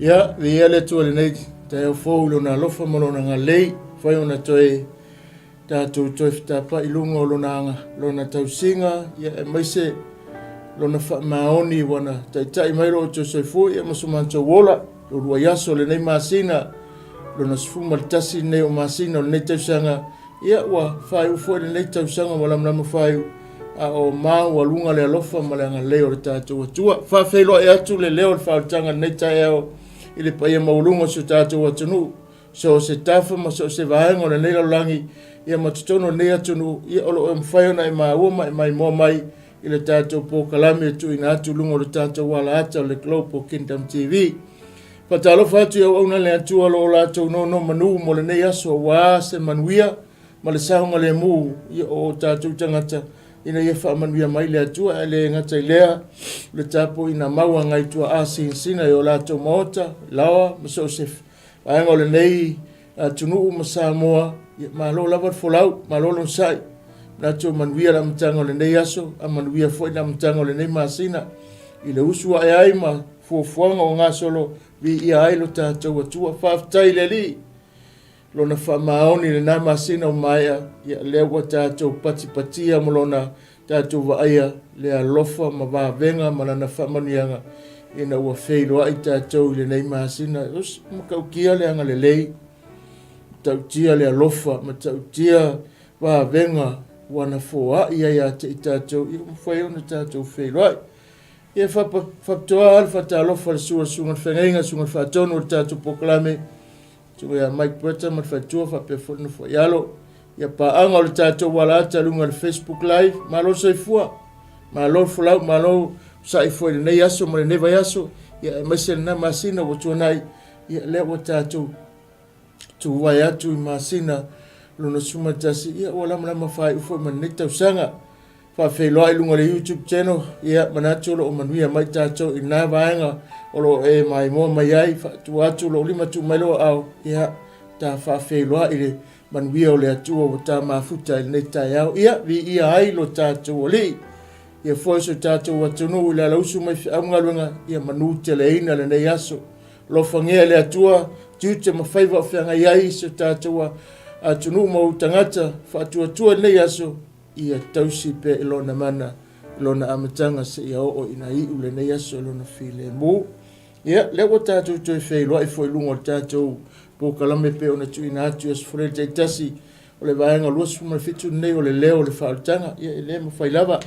Ia, viia le Atua i lenei taeao fou i Lona alofa ma Lona agalelei, fai ona toe tatou toe fetapa'i i luga o Lona aga, Lona tausiga, ia aemaise Lona faamaoni ua na taitai mai lo outou soifua ia ma so matou ola, le uluai aso o lenei masina, lona 11 lenei o masina o lenei tausaga, ia ua faaiu foi lenei tausaga ua lamalama faaiu, a o maualuga le alofa ma le agalelei o le tatou Atua. Faafeiloai atu le leo o le faaolataga i lenei taeao i le paia maualuga o si o tatou atunuu, so o se tafa ma so o se vaega o lenei lalolagi, ia ma totonu o lenei atunuu, ia o lo o mafai ona e maua ma e maimoa mai i le tatou polokalame e tuuina atu i luga o le tatou alaata o le Global Kingdom TV. Faatalofa atu i auauna a le Atua o lo o latou nonomanu mo lenei aso aua se manuia ma le saogalemu o o tatou tagata ina ia faamanuia mai le Atua. Ae le gata i lea, o le tapuaiga mau a ngai tuaa sinasina i o latou maota, laoa ma so o se vaega o lenei atunuu ma Samoa. Ia, malo lava le folau, malo le onosai. Manatu o manuia le amataga o lenei aso, a manuia foi le amataga o lenei masina i le usu ae ai ma fuafuaga o gasolo viia ai lo tatou Atua. Faafetai i le Alii Lona faamaoni i lena masina ua maea, ia lea ua tatou patipatia ma Lona tatou vaaia le alofa ma vavega ma Lana faamanuiaga ina ua feiloai tatou i lenei masina. Us, matautia le agalelei, matautia le alofa, matautia vavega ua na foai ai ia te i tatou, ia ua mafai ona tatou feiloai. Ia faapitoa lava le faatalofa i le susu o le Susuga i le Feagaiga, Susuga i le Faatonu o le tatou polokalame, Susuga ia Mike Bretta ma le faletua faapea foi le nofo i alo. Ia paaga o le tatou alaata i luga o le Facebook Live. Malo le soifua, malo le folau, malo sa'i foi i lenei aso ma lenei vaiaso, ia aemaise lena masina ua tuanai, ia lea ua tatou tuvae atu i masina lona 11, ia ua lamalama faaiu foi ma lenei tausaga. Faafeiloai i luga o le YouTube channel, ia manatu o lo o manuia mai tatou i lena vaega o lo o e maimoa mai ai, faatua atu lou lima tuu mai lou aao, ia ta faafeiloai i le manuia o le Atua ua ta mafuta i lenei taeao. Ia viia ai lo tatou Alii. Ia foi so tatou atunuu i le alausu mai feau ma galuega, ia manuteleina lenei aso. Alofagia e le Atua tiute ma faiva o feagai ai si o tatou atunuu ma ou tagata faatuatua i lenei aso, Ia tausi pea i Lona mana i Lona amataga seia oo ina iu lenei aso i Lona filemu. Ia, lea ua tatou toe feiloai foi i luga o le tatou polokalame pei ona tuuina atu i Aso Faraile taitasi, o le vaega 27 lenei o le leo o le faaolataga. Ia, e le mafai lava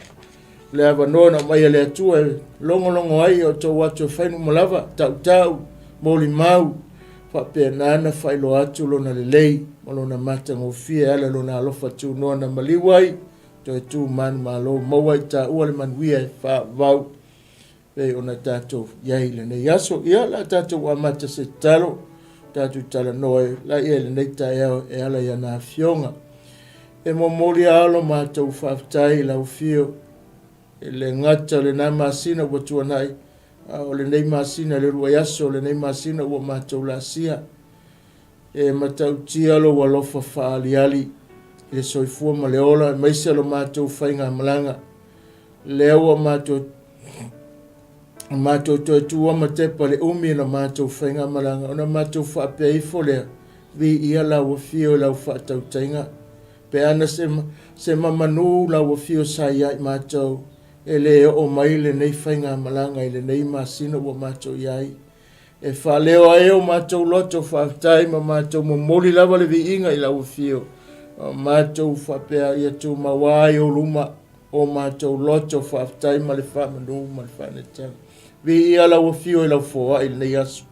le avanoa na aumai e le Atua e logologo ai o outou atu e fai numa lava, tautau, molimau, faapena ona faailoa atu lona lelei ma lona matagofie e ala i lona alofa tunoa na maliu ai, toe tu manumalo maua i taua le manuia e faavavau pei ona tatou i ai i lenei aso. Ia, o le a tatou amata se tatalo, tatou talanoa laia i lenei taeao e ala i ana afioga. E momoli lava lo matou faafetai i lau afio e le gata o lena masina ua tuanai, a o lenei masina, le uluai aso o lenei masina ua matou laasia. E matautia lou alofa faaaliali i le soifua ma le ola, aemaise lo matou faigamalaga. Lea ua matou matou toe tuua ma tepa le umi o la matou faigamalaga, ona matou faapea ifo lea, Viia lau afio i lau faatautaiga. Pe ana se, se mamanu lau afio sa ia i matou, e le oo mai lenei faigamalaga i lenei masina ua matou i ai. E faaleo ai o matou loto faafetai ma matou momoli lava le viiga i lau afio, ma matou faapea ia tumau ai ou luma o matou loto faafetai ma le faamanu ma le faanetaga. Viia lau afio i lau foai i lenei aso.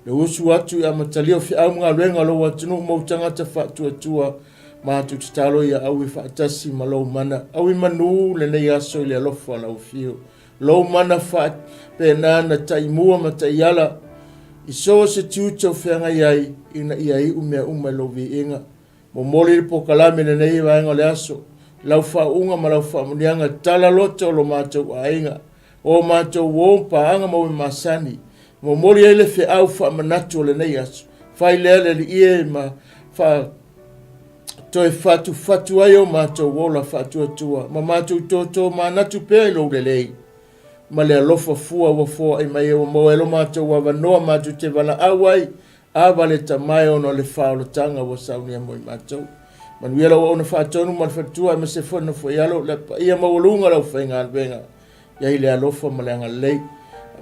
Le usu atu i amatalia o feau ma galuega o lou atunuu ma ou tagata faatuatua, matou tatalo ia aui faatasi ma lou mana. Aui manu lenei aso i le alofa o lau afio. Lou mana faapena na taimua ma taiala i so o se tiute o feagai ai ina ia iu mea uma i lou viiga. Momoli le polokalame lenei vaega o le aso, i lau faauuga ma lau faamanuiaga, tala loto o lo matou aiga, o matou uo, paaga ma uē masani. Momoli ai le feau faamanatu o lenei aso. Fai lea le Alii e ma faa toe fatufatu ai o matou ola faatuatua ma matou toto manatu pea i lou lelei. ma le alofa fua ua foai mai ai ua maua ai lo matou avanoa matou te valaau ai Ava le tamae ona o le faaolataga ua saunia mo i matou. Manuia lau auauna faatonu ma le faletua aemaise foi le nofo i alo, le paia maualuga o le aufaigaluega. I ai le alofa ma le agalelei.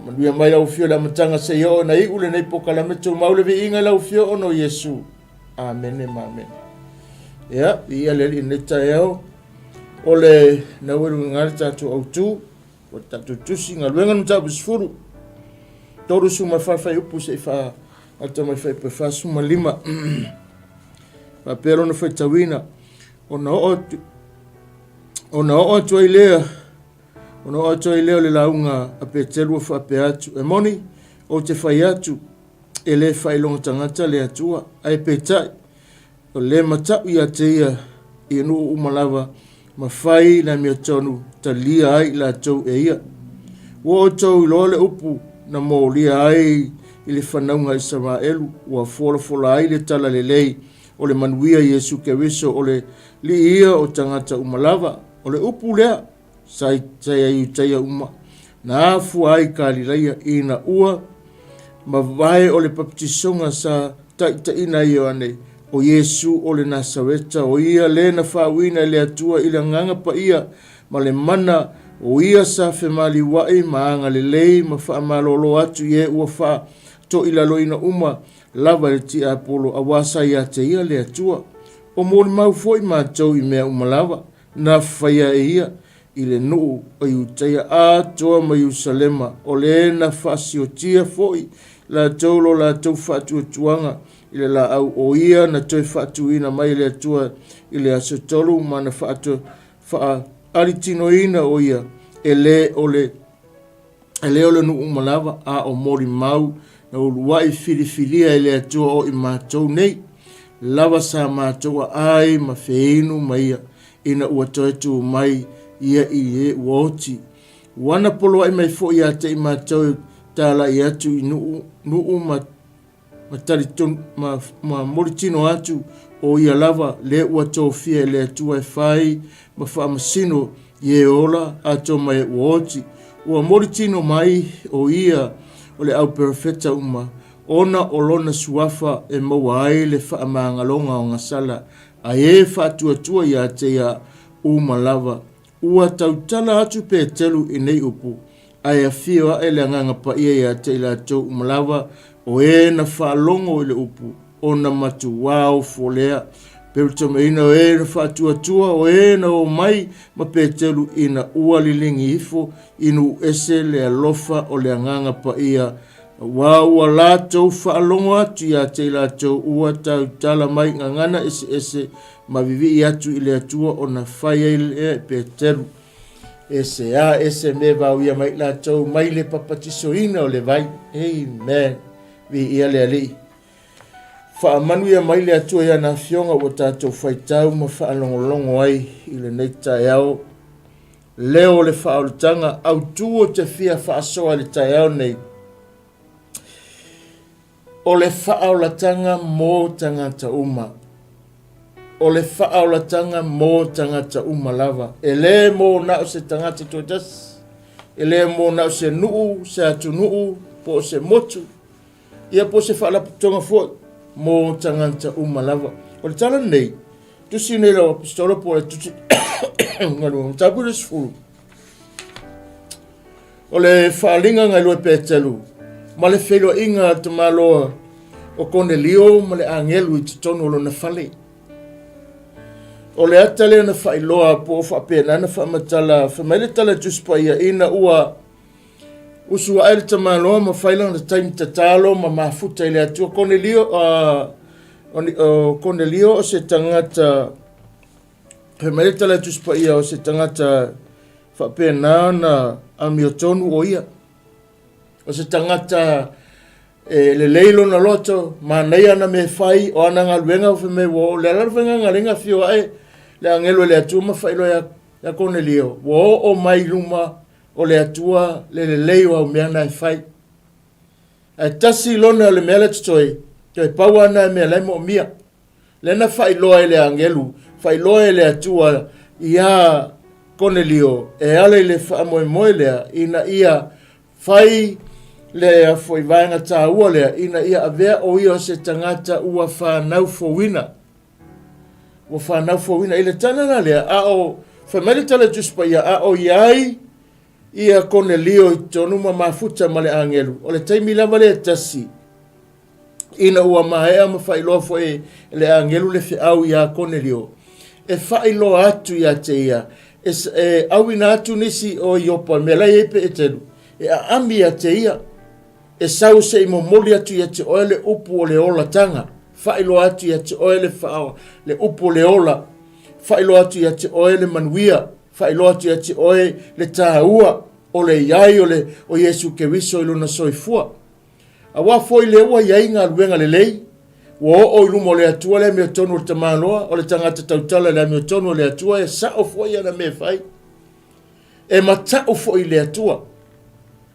Manuia mai lau afio i le amataga seia oo ina iu lenei polokalame tumau le viiga i lau afio ona o Iesu. Amene ma amene. Ia, viia le Alii i lenei taeao. O le nau e luga le tatou autu. O le tatou tusi galuega le mataupu 10. 34 fuaiupu seia faalata mai fuaiupu 45. Faapea lona faitauina, ona oo atu, ona oo atu ai lea, ona oo atu ai lea o le lauga a Petelu ua faapea atu, e moni, ou te fai atu, e le faailoga tagata le Atua, ae peitai, O le matau ia te ia i nuu uma lava, ma fai le amiotonu talia ai i latou e ia. Ua outou iloa le upu na molia ai i le fanauga a Isaraelu, ua folafola ai le tala lelei o le manuia Iesu Keriso o le Lii ia o tagata uma lava. O le upu lea sa ia Iutaia uma, na afua ai Kalilaia ina ua mavae o le papatisoga sa taitaiina ai Ioane, o Iesu o le Nasareta, o ia le na faauuina e le Atua i le Agaga Paia ma le mana, o ia sa femaliua'i ma agalelei ma faamalolo atu i e ua faatoilaloina uma lava e le tiapolo, auā sa ia te ia le Atua. O molimau foi matou i mea uma lava, na faia e ia i le nuu o Iutaia atoa ma Ierusalema, o le na faasiotia foi latou lo latou faatuatuaga i le laau, o ia na toe faatuina mai e le Atua i le aso tolu, ma na faaalitinoina o ia, e le o le E le o le nuu uma lava, a o molimau na uluai filifilia e le Atua o i matou nei lava sa matou aai ma feinu ma ia, ina ua toe tu mai ia i e ua oti. Ua na poloai mai foi ia te i matou e talai atu i nuu, nuu ma ma talitonu, ma, ma molitino atu o ia lava le ua tofia e le Atua e fai ma faamasino i e ola atoa mai e ua oti. Ua molitino mai o ia o le auperofeta uma, ona o lona suafa e maua ai le faamagaloga o gasala a e faatuatua ia te ia uma lava. Ua tautala atu Petelu i nei upu, ae afio ae le Agaga Paia ia te i latou uma lava o e na faalogo i le upu, ona matuā ofo lea. Peulitomeina o e na faatuatua, o e na omai ma Petelu ina ua liligi ifo i nuu ese le alofa o le Agaga Paia, auā ua latou faalogo atu ia te i latou ua tautala mai gagana eseese ma vivii atu i le Atua ona fai ai lea e Petelu. Ese a ese me vauia mai latou mai le papatisoina o le vai. Amen. Viia le Alii. Faamanuia mai le Atua i ana afioga ua tatou faitau ma faalogologo ai i lenei taeao. Leo o le faaolataga autu o te fia faasoa i le taeao nei. O le faaolataga mo tagata uma. O le faaolataga mo tagata uma lava. E le mo na o se tagata toatasi. E le mo na o se nuu, se atunuu, po o se motu. Ia po o se faalapotopotoga foi mo tagata uma lava. O le tala lenei, tusi nei lau apostola po o le tusi galuega mataupu le 10. O le faaaliga na iloa e Petelu ma le feiloaiga a le tamaloa o Konelio ma le agelu i totonu o lona fale. O le ata lea na faailoa po o faapena na faamatala, fai mai le tala Tusi Paia ina ua usu ae le tamaloa ma fai lana taimi tatalo ma mafuta i le Atua. Konelio, Konelio o se tagata, fai mai le tala Tusi Paia o se tagata Faapena ona amiotonu o ia. O se tagata e lelei lona loto, manaia ana mea e fai, o ana galuega fai mai ua oo. O le ala le faiga galuega afio ae le agelo e le Atua ma faailoa ia, ia Konelio, ua oo mai luma o le Atua le lelei o au mea na e fai. Ae tasi lona o le mea lea totoe, toe pau lava na mea la e moomia. Lea na faailoa e le agelu, faailoa e le Atua ia Konelio e ala i le faamoemoe lea ina ia fai le foi vaega taua lea ina ia avea o ia o se tagata ua fanau fouina. Ua fanau fouina. I le tala la lea, a o, fai mai le tala i Tusi Paia, a o i ai ia Konelio i totonu ma mafuta ma le agelu, o le taimi lava lea e tasi, ina ua maea ma faailoa foi e le agelu le feau iā Konelio, e faailoa atu ia te ia, e, e auina atu nisi o Iopa, mea la e i ai Peetelu, e aami ia te ia, e sau se i momoli atu ia te oe le upu o le olataga, faailoa atu ia te oe le, faa, le upu o le ola, faailoa atu ia te oe le manuia, faailoa atu ia te oe le taua o le iai o, le, o Iesu Keriso i lona soifua. Aua foi lea ua i ai galuega lelei, ua oo i luma o le Atua le amiotonu o le tamaloa, o le tagata tautala i le amiotonu o le Atua, e sao foi ana mea e fai. E matau foi i le Atua.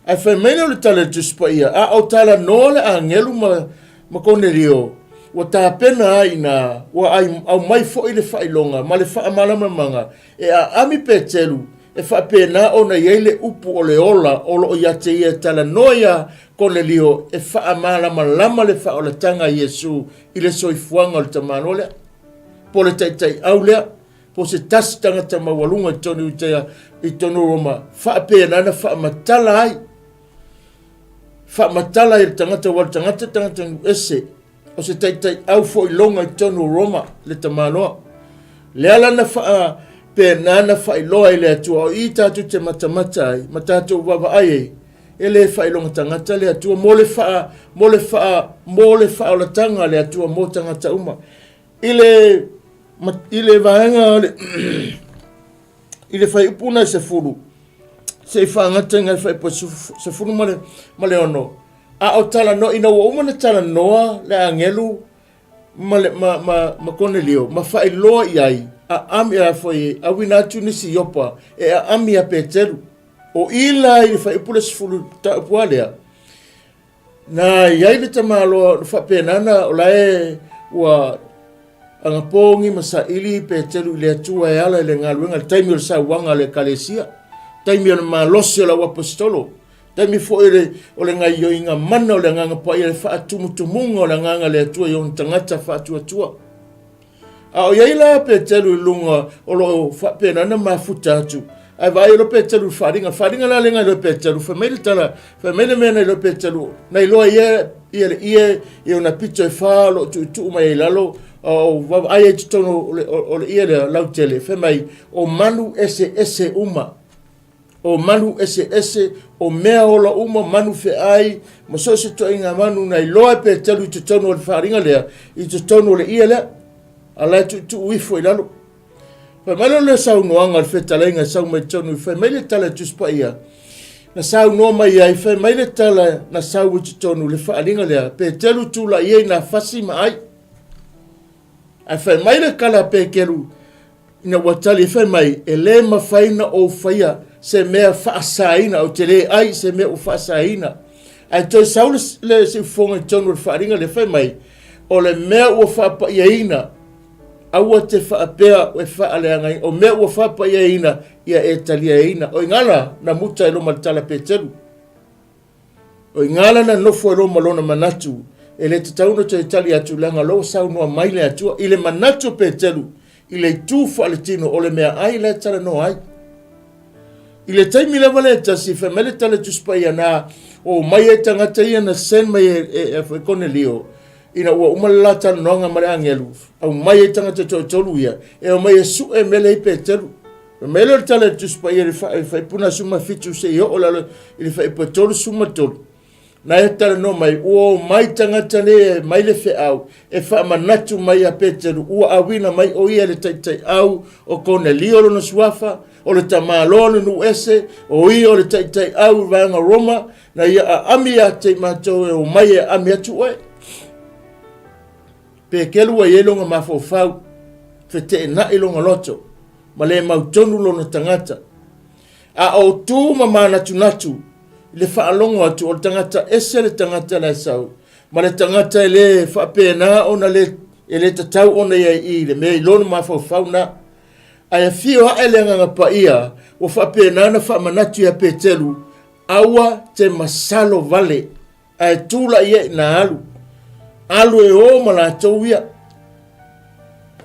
Ae fai mai lea o le tala i le Tusi Paia, a o talanoa le agelu ma, ma Konelio, ua tapena ai ina, ua aumai foi le faailoga ma le faamalamalamaga e aami Petelu e faapena ona i ai le upu o le ola o lo o ia te ia e talanoa iā Konelio e faamalamalama le faaolataga a Iesu i le soifuaga o le tamaloa lea, po o le taitaiau lea, po o se tasi tagata maualuga i totonu i totonu o Roma, faapena na faamatala ai, faamatala ai le tagata, aua o le tagata tagata nuu ese, o se taitaiau foi loga i totonu o Roma, le tamaloa. Le ala na faapena na faailoa i le Atua, o i tatou te matamata ai, ma tatou vaavaai ai, e le faailoga tagata le Atua mo le faa, mo le faa, mo le faaolataga a le Atua mo tagata uma. I le, i le vaega o le, i le fuaiupu na e 10, se i faagata i ngai fuaiupu e 16, a o talanoa, ina ua uma ona talanoa le agelu ma, le, ma, ma, ma Konelio, ma faailoa i ai, aami a foi, auina atu nisi Iopa, e aami iā Peteru. O i la i le fuaiupu le 10 mataupu a lea, Na i ai le tamaloa na faapena na o la e ua agapogi ma saili Petelu i le Atua e ala i le galuega i le taimi o le sauaga a le Ekalesia, taimi o le malosi o le auaposetolo, taimi foi o le, o le gaioiga mana o le Agaga Paia, le faatumutumuga o le Agaga o le Atua i ona tagata faatuatua. A o i ai la Petelu i luga o lo o faapena ona mafuta atu, ae vaai loa Petelu i le faaaliga. Le faaaliga la lea na iloa e Petelu, fai mai le tala, fai mai le mea na iloa e Petelu, na iloa ia ia le ie i ona pito e fā o lo o tuutuu mai ai i lalo, o vaavaai ai i totonu o le, o le ie lea lautele, fai mai, o manu eseese uma. O manu eseese, o mea ola uma, manu feai, ma so o se ituaiga manu na iloa e Petelu i totonu o le faaaliga lea, i totonu o le ie lea, a la e tuutuu ifo i lalo. Fai mai lea o le saunoaga o le fetalaiga e sau mai totonu, fai mai le tala e Tusi Paia, na saunoa mai ai, fai mai le tala na sau i totonu le faaaliga lea, Petelu tulai ai na fasi ma ai. Ae fai mai le tala a Petelu, Ina ua tali fai mai, E lē mafai na ou faia se mea faasaina, ou te lē ai i se mea ua faasaina. Ae toe sau le, le siufofoga i totonu o le faaaliga lea, fai mai, O le mea ua faapaiaina, aua te faapea e faaleagaina, o mea ua faapaiaina, ia e taliaina. O i gala na muta ai loma le tala Petelu. O i gala na nofo ai loma lona manatu, e le tatau ona toe tali atu, leaga o la ua saunoa mai le Atua i le manatu o Petelu i le itu faaletino o le meaai la e talanoa ai. I le taimi lava lea e tasi, fai mai le tala Tusi Paia na o mai ai tagata ia na send mai e, e, e, e Konelio, ina ua uma le la talanoaga ma le agelu, aumai ai tagata toatolu ia, e omai e sue mele ai Petelu. Fai mai lea o le tala i le Tusi Paia i le fuaiupu 17 seia oo lalo i le fuaiupu 33, na e talanoa mai, ua omai tagata nei e mai le feau e faamanatu mai ia Peteru, ua auina mai o ia le taitaiau o Konelio lona suafa, o le tamaloa o le nuu ese, o ia o le taitaiau i vaega Roma, na ia aami ia te i matou e omai e aami atu oe. Peteru ua i ai lona mafaufau, feteenai lona loto, ma le mautonu lona tagata. A o tu ma manatunatu i le faalogo atu o le tagata ese le tagata la e sau, ma le tagata e le faapena ona le, e le tatau ona ia i le mea i lona mafaufau na. Ae afio ae le Agaga Paia, ua faapena ona faamanatu ia Peteru, Aua te masalo vale, ae tulai ai na alu. Alu e o ma latou ia.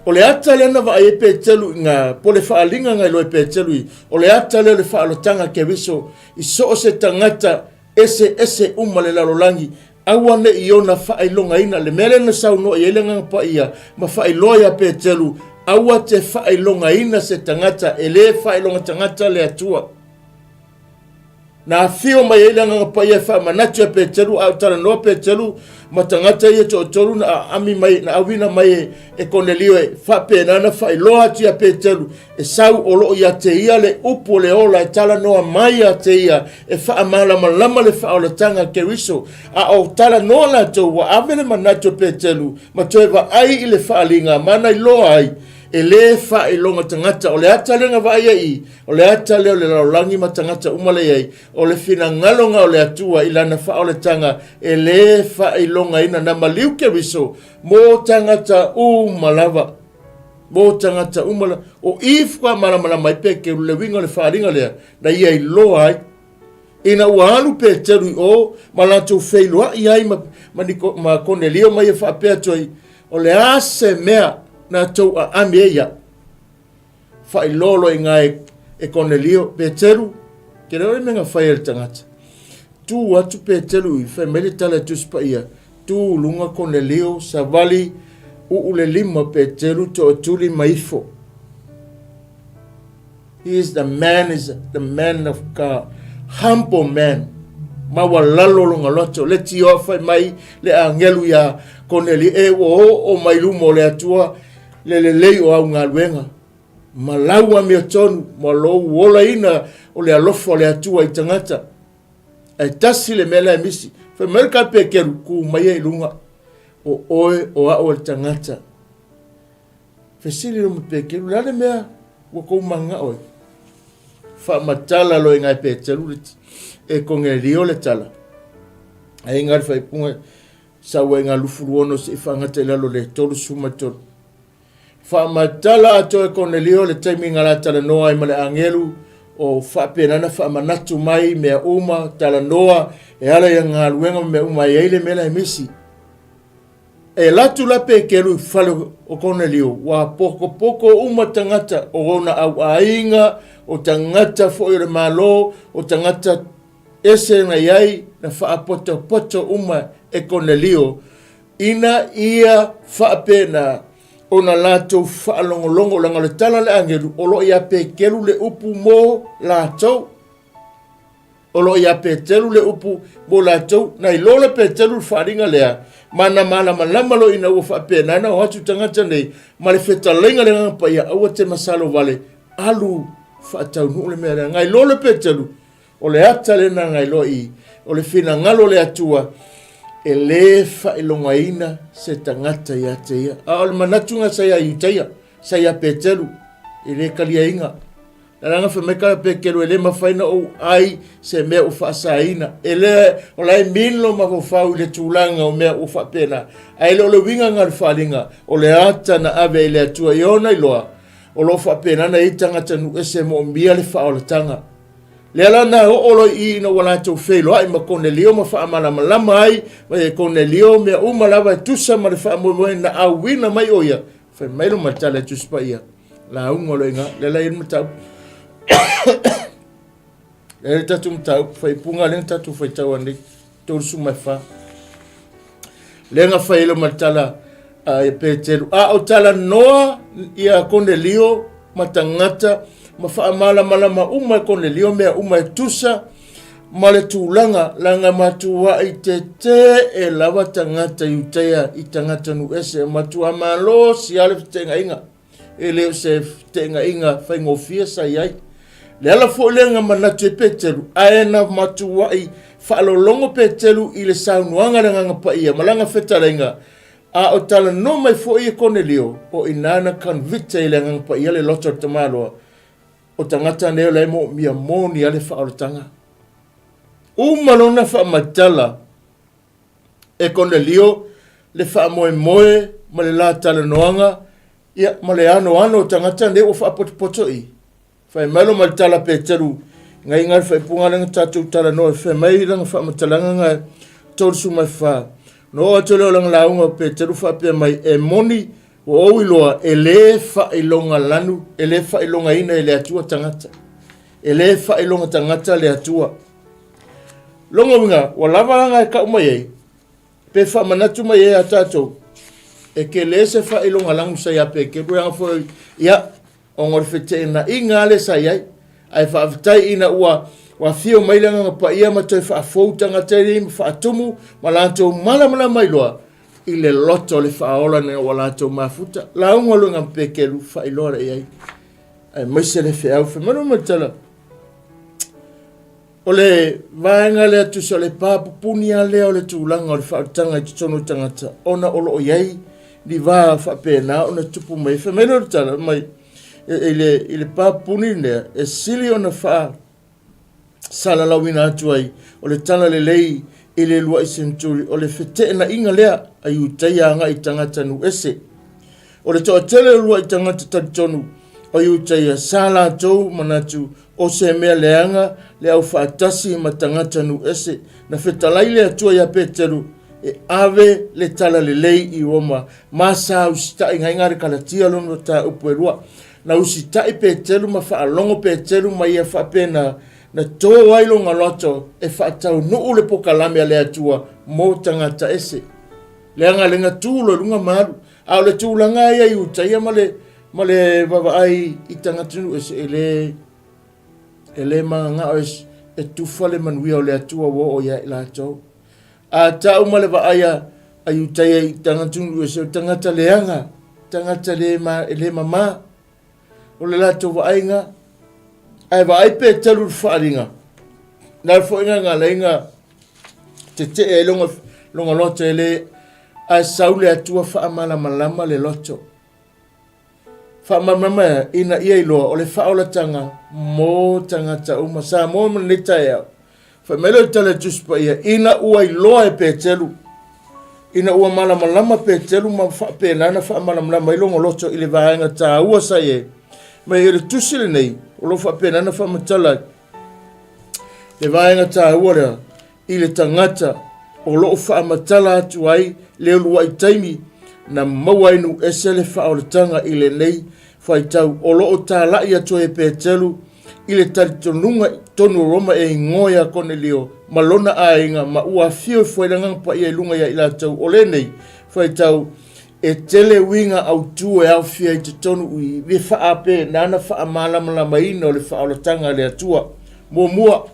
O le ata lea na vaai ai Peteru i ngā, po le faaaliga na iloa e Peteru i, o le ata lea o le faaolataga Keriso i so o se tagata eseese uma le lalolagi, aua ne i ona faailogaina. Le mea lea na saunoa i ai le Agaga Paia ma faailoa ia Peteru, aua te faailogaina se tagata, e le faailoga tagata le Atua. Na afio mai ai le Agaga Paia e faamanatu ia Peteru, a o talanoa Peteru ma tagata ia toatolu na aami mai, na auina mai e, e Konelio e faapena ona faailoa atu ia Peteru, e sau o loo ia te ia le upu o le ola e talanoa mai ia te ia e faamalamalama le faaolataga a Keriso. A o talanoa latou ua ave le manatu o Peteru ma toe vaai i le faaaliga ma na iloa ai e lē faailoga tagata. O le ata lea na vaai ai i, o le ata lea o le lalolagi ma tagata uma la i ai, o le finagaloga o le Atua i lana faaolataga e lē faailogaina. Na maliu Keriso mo tagata uma lava. Mo tagata uma lava. O i faamalamalama ai Peteru le uiga o le faaaliga lea na ia iloa ai. Ina ua alu Peteru i o ma latou feiloai ai ma, ma, Niko, ma Konelio ma ia faapea atu ai, o le a se mea na tou aami ai iaʻu? Faailoa loa i ina e, e Konelio, Peteru, ke le ole mea na fai e le tagata. Tu atu Peteru i, fai mai le tala e Tusi Paia, tu luga Konelio, savali, uu le lima Peteru tootuli ma ifo. He is the man, is the man of God. Humble man. Maualalo lona loto. Le tio fai mai le agelu ia Konelio, e ua oo mai luma o le Atua le lelei o au galuega. Ma lau amiotonu ma lou olaina o le alofa o le Atua i tagata. Ae tasi le mea la e misi. Fai mai le ka Peteru, ku mai e i luga. O oe o au o le tagata. Fesili lo ma Peteru, le a le mea ua kou manao ai? Faamatala loa i ngai Peteru le e Konelio le tala. Ai ngā le whaipunga sau ai ngā lufuluono se i whaangata i lalo le 33. Faamatala atoa e Konelio le taimi na la talanoa ai ma le agelu o faapena na faamanatu mai mea uma, talanoa e ala i galuega ma mea uma e ai le mea la e misi. E alu atu la Peteru i fale o Konelio, ua pokopoko uma tagata o ona au aiga, o tagata foi o le Malo, o tagata ese na i ai, na faapotopoto uma e Konelio, ina ia faapena ona latou faalogologo, leaga o le tala a le agelu, o lo o ia Peteru le upu mo latou. O lo o ia Peteru le upu mo latou, na iloa le Peteru le faaaliga lea, ma na malamalama loa ina ua faapena ona o atu tagata nei ma le fetalaiga le Agaga Paia, aua te masalo vale, alu faataunuu le mea lea. Na iloa le Peteru, o le ata lena na iloa i, o le finagalo o le Atua, e lē faailogaina se tagata ia te ia. A o le manatu sa ia Iutaia, sa ia Peteru, e lē kaliaina. Leaga fai mai ka Peteru e le mafai na ou ai se mea ua faasaina. E le, o la e mino mafaufau i le tulaga o mea ua faapena. Ae le o le uiga na o le faaaliga, o le ata na ave i le Atua i ona iloa, o lo o faapena na i ai tagata nuu ese e moomia le faaolataga. Lea la na oo loa i i ina ua latou feiloai ma Konelio ma faamalamalama ai e Konelio mea uma lava e tusa ma le faamoemoe na auina mai o ia. Fai mai lo ma le tala e Tusi Paia, lauga loa i ina, lea la e i ai le mataupu. Lea le tatou mataupu, faaipuga lea na tatou faitau anei, 34. Lea na fai ai lo ma le tala a ia Peteru, a o talanoa ia Konelio ma tagata ma faamalamalama uma e Konelio mea uma e tusa ma le tulaga leaga matuai tetee lava tagata Iutaia i tagata nuu ese, matua malosi lava le feteenaiga. E le o se feteenaiga faigofie sa i ai. Le ala foi lea na manatu ai Peteru, ae na matuai faalologo Peteru i le saunoaga a le Agaga Paia ma lana fetalaiga, a o talanoa mai foi e Konelio, o i ina na convict ai e le Agaga Paia le loto o le tamaloa, o tagata nei o la e moomia moni lava le faaolataga. Uma lona faamatala e Konelio le faamoemoe ma le la talanoaga. Ia, ma le anoano o tagata nei ua faapotopoto i. Fai mai lo ma le tala Peteru, ngai ngai faipuga lea na tatou talanoa, fai mai lana faamatalaga na 34. Na oo atu lea o lana lauga o Peteru faapea mai, e moni ua ou iloa e le faailoga lanu, e le faailogaina e le Atua tagata. E le faailoga tagata le Atua. Lona uiga, ua lava lana e tau mai ai, pe faamanatu mai ai a tatou, e tele se faailoga lanu sa ia Peteru, leaga foi, ia, ona o le feteenaiga lea sa i ai. Ae faafetai ina ua afio mai le Agaga Paia ma toe faafou tagata nei ma faatumu ma latou malamalama ai loa i le loto o le faaola ina ua latou mafuta. Lauga loa ma Peteru faailoa lea i ai, aemaise le feau. Fai mai le tala, O le vaega lea tusa o le pa pupuni lava lea o le tulaga o le faaolataga i totonu o tagata ona o lo o i ai ni va faapena ona tupu mai. Fai mai lea o le tala mai i le pa pupuni lea e sili ona faasalalauina atu ai o le tala lelei i le lua'i seneturi o le feteenaiga lea a Iutaia agai i tagata nuu ese. O le toatele o lua'i tagata talitonu o Iutaia sa latou manatu O se mea leaga le aufaatasi ma tagata nuu ese. Na fetalai le Atua iā Peteru e ave le tala lelei i Roma ma sa usitai gaiga le Kalatia lona mataupu e lua. Na usitai Peteru ma faalogo Peteru ma ia faapena na tō ai lona loto e faataunuu le pokalame a le Atua mo tagata ese. Leaga le na tu loa i luga ma alu. A o le tulaga ia i Utaia ma le Ma le vaavaai i tagata nuu ese, e le, e le magagao e, e tufa le manuia o le Atua ua oo ia i latou. A tau ma le vaai a, a Iutaia i tagata nuu ese, o tagata leaga, tagata le, ma, le mamā. O le latou vaaiga, ae vaai Peteru i le faaaliga, na foi nga galaiga tetee ai longa, longa loto e le, ae sau le Atua faamalamalama le loto. Faamalamalama ina ia iloa o le faaolataga mo tagata uma. Samoa ma lenei taeao. Fai mai lea o le tala i le Tusi Paia, ina ua iloa e Peteru, ina ua malamalama Peteru ma faapena ona faamalamalama ai lona loto i le vaega taua sa i ai. Ma i le tusi lenei, o lo o faapena ona faamatala ai le vaega taua lea, i le tagata o lo o faamatala atu ai le uluai taimi na maua ai nuu ese le faaolataga i lenei faitau o lo o talai atu ai e Peteru i le talitonuga i totonu o Roma e igoa ia Konelio ma lona aiga ma ua afio ifo ai le Agaga Paia i luga ia i latou o lenei faitau e tele uiga autu e aofia i totonu i le faapena na faamalamalamaina o le faaolataga a le Atua. Muamua,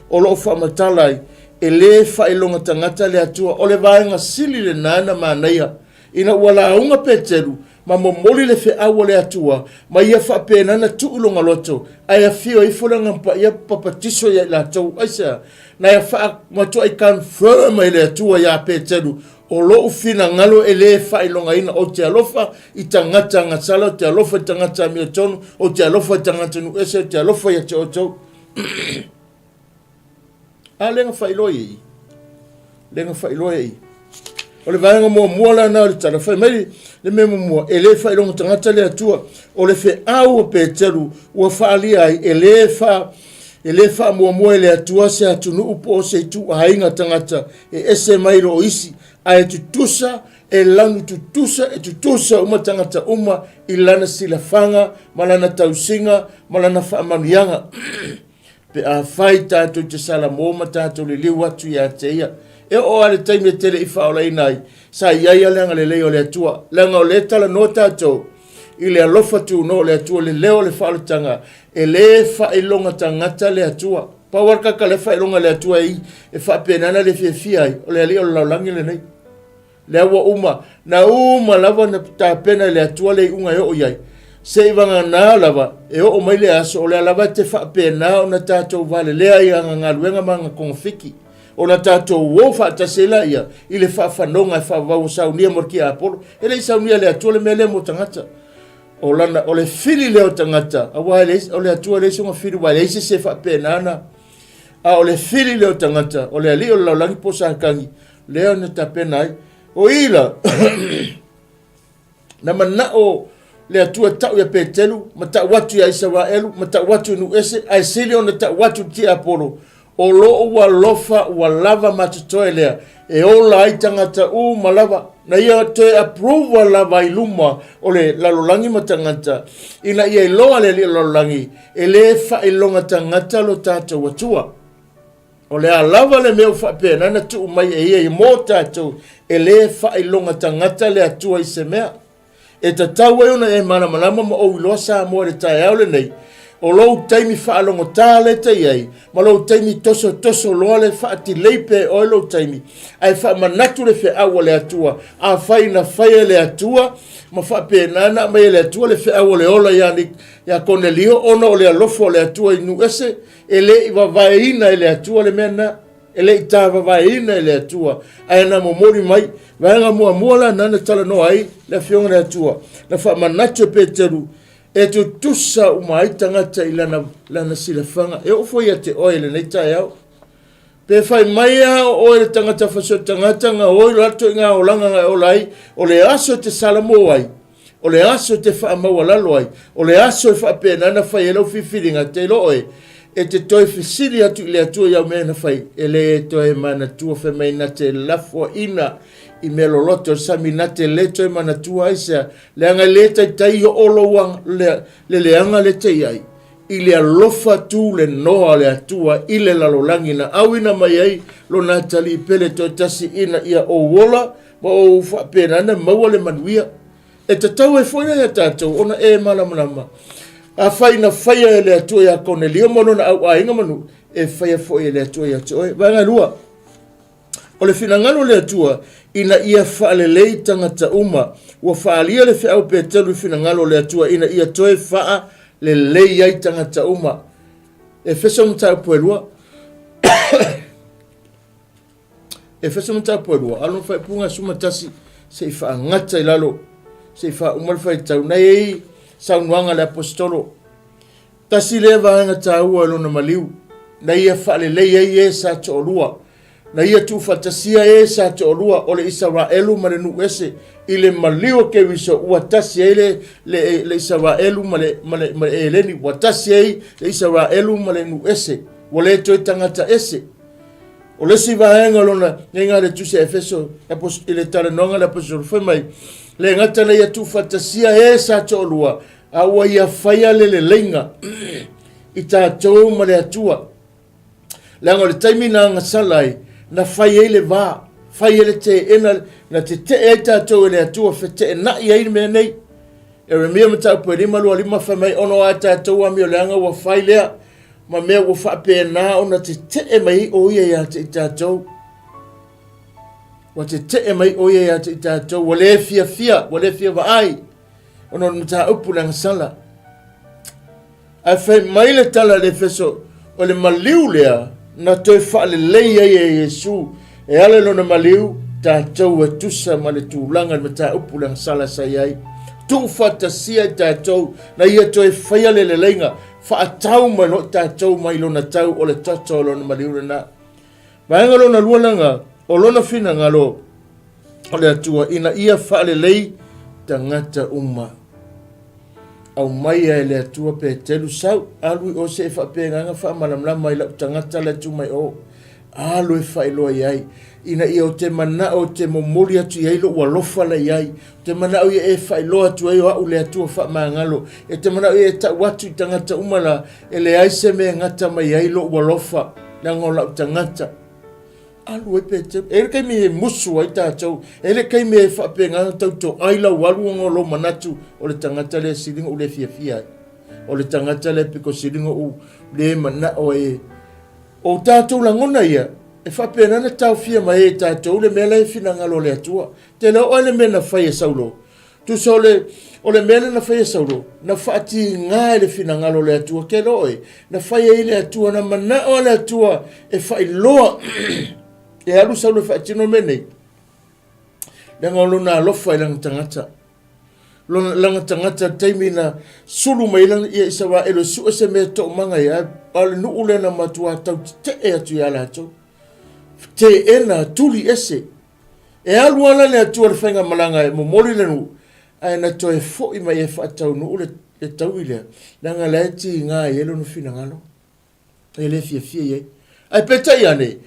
o lo o faamatala ai, e lē faailoga tagata le Atua. O le vaega sili lena na manaia, ina ua lauga Peteru ma momoli le feau a le Atua, ma ia faapena na tuu i lona loto, ae afio ifo le Agaga Paia papatiso ia i latou. Aisea? Na ia faa, matuai confirm ai le Atua iā Peteru, O lou finagalo e lē faailogaina, ou te alofa i tagata agasala, ou te alofa i tagata amiotonu, ou te alofa i tagata nuu ese, ou te alofa ia te outou. A lea na faailoa i i. Lea na faailoa i i. O le vaega muamua la na o le tala, fai mai le mea muamua, e le faailoga tagata le Atua. O le feau a Peteru ua faaalia ai, e le fa, e le faamuamua e le Atua se atunuu po o se ituaiga tagata e ese mai lo isi, ae tutusa, e lanu tutusa, e tutusa uma tagata uma i lana silafaga ma lana tausiga ma lana faamanuiaga. Pe afai tatou te salamo ma tatou liliu atu ia te ia, e oo lava i le taimi e te le i faaolaina ai, sa i ai lava le agalelei o le Atua, leaga o lea e talanoa tatou i le alofa tunoa o le Atua, le leo o le faaolataga, e le faailoga tagata le Atua. Pau lava le tagata lea e faailoga e le Atua e faapena ona le fiafia ai, o le alii o le lalolagi lenei. Lea ua uma, na uma lava ona tapena e le Atua le iuga e oo i ai. Se i vagana lava, e oo mai le aso, o lea lava e te faapena ona tatou valelea i ana galuega ma ana togafiti, ona tatou o faatasi ai laia i le faafanoga e faavavau saunia mo le tiapolo. E le i saunia e le Atua le mea lea mo tagata. O lana, o le fili lea o tagata, aua e leai, o le Atua e leai sona fili, aua e leai se isi e faapena ona, a o le fili lea o tagata, o le alii o le lalolagi po o Satani, lea na tapena ai. O i la, na manao le Atua e tau ia Petelu, ma tau atu ia Isaraelu, ma tau atu i nuu ese, ae sili ona tau atu i tiapolo, o lou alofa ua lava ma totoe lea, e ola ai tagata uma lava, na ia toe approval lava i luma o le lalolagi ma tagata, ina ia iloa le Alii o le lalolagi, e le faailoga tagata lo tatou Atua. O le a lava le mea ua faapena na tuu mai e ia mo tatou, e le faailoga tagata le Atua i se mea. E tatau ai ona e malamalama ma ou iloa Samoa i le taeao lenei, o lou taimi faalogotā lea e te i ai, ma lou taimi tosotoso loa le faatilei pea e oe lou taimi, ae faamanatu le feau a le Atua. Afai na faia e le Atua ma faapena na aumai e le Atua le feau o le ola ia, ia Konelio ona o le alofa o le Atua i nuu ese, e le i vavaeina e le Atua le mea lena. E le i tavavaeina e le Atua, ae na momoli mai. Vaega muamua la na na talanoa ai le Afioga i le Atua, na faamanatu e Peteru, e tutusa uma ai tagata i lana, lana silafaga. E oo foi ia te oe i lenei taeao. Pe fai mai a o oe le tagata faso tagata gaoi lo atu i ngā olaga nga e ola ai, o le aso e te salamo ai, O le aso e te faamaualalo ai, o le aso e faapena na fai ai lau filifiliga, te iloa oe, e te toe fesili atu i le Atua i au mea na fai, e le toe manatua fai mai na te lafoaina i mea loloto o le sami na te le toe manatua ai sea, leaga e le taitai oo lou le, le leaga le te i ai, i le alofa tu le noa o le Atua i le lalolagi na auina mai ai lona atalii pele toatasi ina ia ou ola ma ou faapena na maua le manuia. E tatau ai foi ia tatou ona e malamalama. Afai na faia e le Atua ia Konelio ma lona au aiga ma nuu, e faia foi e le Atua ia te oe. Vaega 2. O le finagalo o le Atua ina ia faalelei tagata uma. Ua faaalia le feau Petelu i finagalo o le Atua ina ia toe faalelei ai tagata uma. Efeso mataupu e 2. Efeso mataupu e 2, alo na faaipuga 11, se i faagata i lalo, se i faauma le faitau. Na i ai saunoaga a le aposetolo. Tasi lea vaega taua i lona maliu, na ia faalelei ai e sa toalua, na ia tuufaatasia e sa toalua o le Isaraelu ma le nuu ese i le maliu o Keriso ua tasi ai le, le, le Isaraelu ma le, ma le, ma le Eleni, ua tasi ai le Isaraelu ma le nuu ese, ua le toe tagata ese. O le isi vaega o lona neiga le tusi a Efeso i le talanoaga le aposetolo fai mai, le gata na ia tuufaatasia e sa toalua, a ua ia faia le leleiga i tatou ma le Atua. Leaga o le taimi na agasala ai, na fai ai le va, fai ai le teena, na tetee ai tatou e le Atua, feteenai ai le mea nei. Ieremia mataupu e 5 2 5 fai mai, ona o a tatou amioleaga ua fai lea, ma mea ua faapena ona tetee mai ai o ia ia te i tatou. Ua tetee mai o ia ia te i tatou, ua le fiafia, ua le fia vaai, ona o le mataupu le agasala. Ae fai mai le tala a le Efeso, o le maliu lea na toe faalelei ai e Iesu, e ala i lona maliu, tatou e tusa ma le tulaga i le mataupu le agasala sa i ai. Tuufaatasia i tatou, na ia toe faia le leleiga, Faatau mai loa tatou mai lona tau o le toto o lona maliu lena. Vaega lona lua laga, o lona finagalo o le Atua ina ia faalelei tagata uma. Aumaia e le Atua Petelu sau, alu i o se e faapegaga faamalamalama i lau tagata le atu mai o. Alu e faailoa i ai, ina ia ou te manao ou te momoli atu i ai lou alofa la i ai. Ou te manao ia e faailoa atu ai o au le Atua faamagalo. E te manao ia e tau atu i tagata uma la, e leai se mea e gata mai ai lou alofa, leaga o lau tagata. Alu ai Peteru. E i ai le taimi e musu ai tatou, e i ai le taimi e faapena ona tautoai lau alu ona o lou manatu o le tagata lea sili ona ou le fiafia ai. O le tagata lea pito sili ona ou le manao ai e O tatou lagona ia, e faapena ona taofia mai ai e tatou le mea la e finagalo o le Atua. Te le oo ai le mea na fai e Saulo. Tusa o le, o le mea lea na fai e Saulo, na faatiga e le finagalo o le Atua. Ke le oe, na fai ai le Atua, na manao le Atua e faailoa e alu Saulo e faatino le mea nei. Leaga o lona alofa i lana tagata. Lona lana tagata le taimi na sulu mai lana ia Isaraelu e sue se mea toomaga ai, a o le nuu lea na matuā tau tetee atu ia latou. Teena, tuli ese. E alu ala le Atua i le faigamalaga e momoli le nuu, Ae na toe foi mai e faataunuu le, le taui lea, leaga la e tiga ai ai lona finagalo. E le fiafia i ai. Ae peitai ane,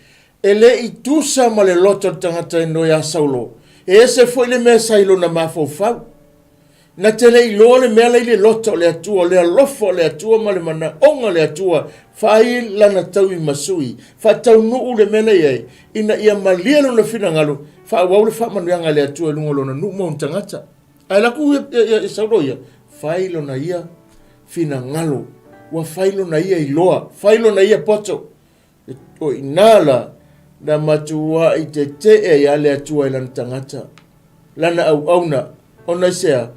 e le i tusa ma le loto o le tagata e noe ia Saulo, e ese foi le mea sa i lona mafaufau. Na te le iloa le mea la i le loto o le Atua, o le alofa o le Atua ma le manaoga o le Atua, fai lana taui ma sui, faataunuu le mea la i ai, ina ia malie lona finagalo, faaauau le faamanuiaga a le Atua i luga o lona nuu ma ona tagata. Ae alu atu ia Saulo ia, fai lona ia finagalo, ua fai lona ia iloa, fai lona ia poto. O i ina la, na matuai tetee ai lava le Atua i lana tagata, lana auauna, ona i se a?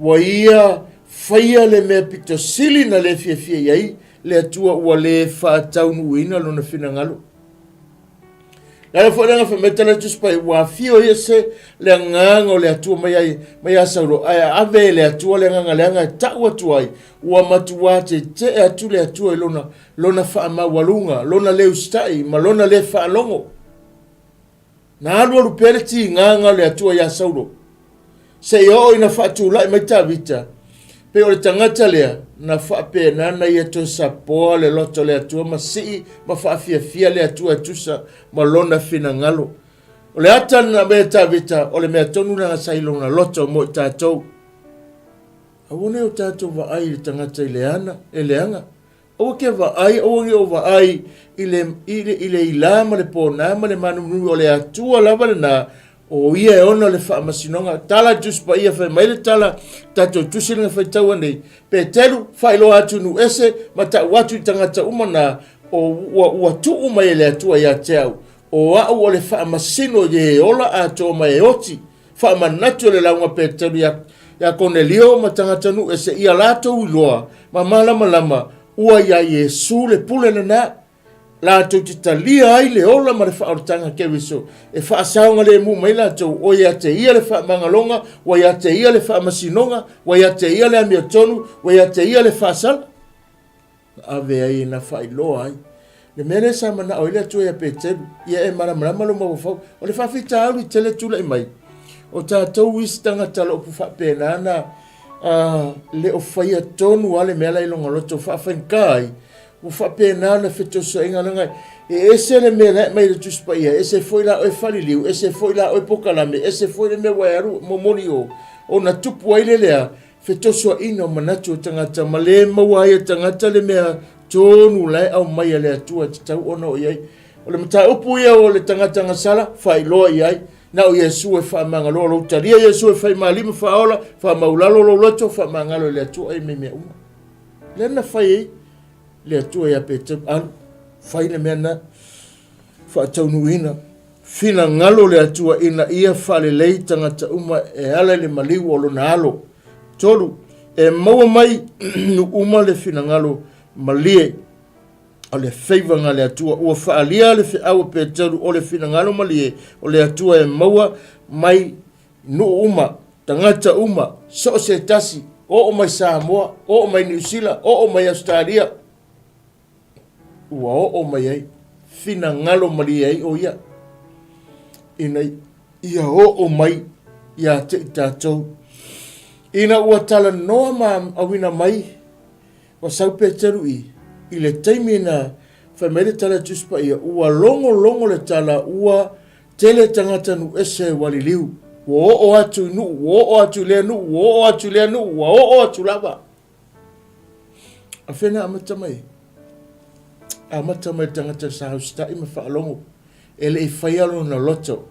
Ua ia faia le mea pito sili na le fiafia i ai le Atua ua le faataunuuina lona finagalo. Le ala foi lea na fai mai tala Tusi Paia, ua afio ia se le agaga o le Atua mai ai mai ia Saulo, ae ave e le Atua le agaga leaga e tau atu ai, ua matuā tetee atu le Atua i lona lona faamaualuga, lona le usitai ma lona le faalogo. Na alualu pea le tigaga o le Atua iā Saulo, seia oo ina faatulai mai Tavita, pei o le tagata lea na faapena na ia toe sapoa le loto o le Atua ma sii ma faafiafia le Atua e tusa ma lona finagalo. O le ata na aumai e Tavita, o le mea tonu lena sa i lona loto mo i tatou. Aua ne i o tatou vaai i le tagata i le ana, e leaga. Aua ke vaai, aua ne i ou vaai i le, i le, i le ilā ma le ponā ma le mānuminumi, o le Atua lava lenā, o Ia e ona le faamasinoga. Tala Tusi Paia, fai mai le tala, tatou tusi lena faitaua nei, Petelu, faailoa atu i nuu ese, ma tau atu i tagata uma na, o, ua, ua tuu mai e le Atua ia te au, o au o le faamasino i e ola atoa ma e oti, Faamanatu e le lauga Peteru iā, iā Konelio ma tagatanuu ese ia latou iloa ma malamalama ua iā Iesu le pule lenā, latou te talia ai le ola ma le faaolataga Keriso, e faasaogalemu mai latou, ua ia te ia le faamagaloga, ua ia te ia le faamasinoga, ua ia te ia le amiotonu, ua ia te ia le faasala. Na ave ai na faailoa ai le mea lea sa manao ai le Atua ia Peteru, ia e malamalama lou mafaufau. O le faafitauli tele tulai mai, o tatou isi tagata loopu faapena na le o faia tonu a le mea la i lona loto faafaigata ai, ua faapena ona fetosoaina leaga e ese le mea la e aumai i le Tusi Paia, ese foi la oe faliliu, ese foi la oe pokalame, ese foi le mea ua e alu momoli o, ona tupu ai le lea Fetosoaina o manatu o tagata ma le maua ai e tagata le mea tonu la e aumai a le Atua e tatau ona o i ai. O le mataupu ia o le tagata gasala, faailoa i ai, na o Iesu e faamagaloa lou talia Iesu e faimalima faaola, faamaulalo lou loto, faamagalo i le Atua ai me mea uma. Lea na fai ai le Atua ia Peteru, alu, fai le mea na faataunuuina. Finagalo le Atua ina ia faalelei tagata uma e ala i le maliu o lona Alo. 3, E maua mai nuu uma le finagalo malie o le feivaga a le Atua. Ua faaalia le feau a Peteru o le finagalo malie o le Atua e maua mai nuu uma, tagata uma, so o se tasi, oo mai Samoa, oo mai Niu Sila, oo mai Ausetalia. ua oo mai ai, finagalo malie ai ʻo ia, ina ia oo mai iā te i tatou. Ina ua talanoa ma auina mai ua sau Peteru i, i le taimi na fai mai le tala Tusi Paia, ua logologo le tala ua tele tagata nuu ese ua liliu, ua oo atu i nuu, ua oo atu i lea nuu, ua oo atu i lea nuu, ua oo atu lava. A fea na amata mai ai? Amata mai le tagata sa usitai ma faalogo, e le i faia lona loto.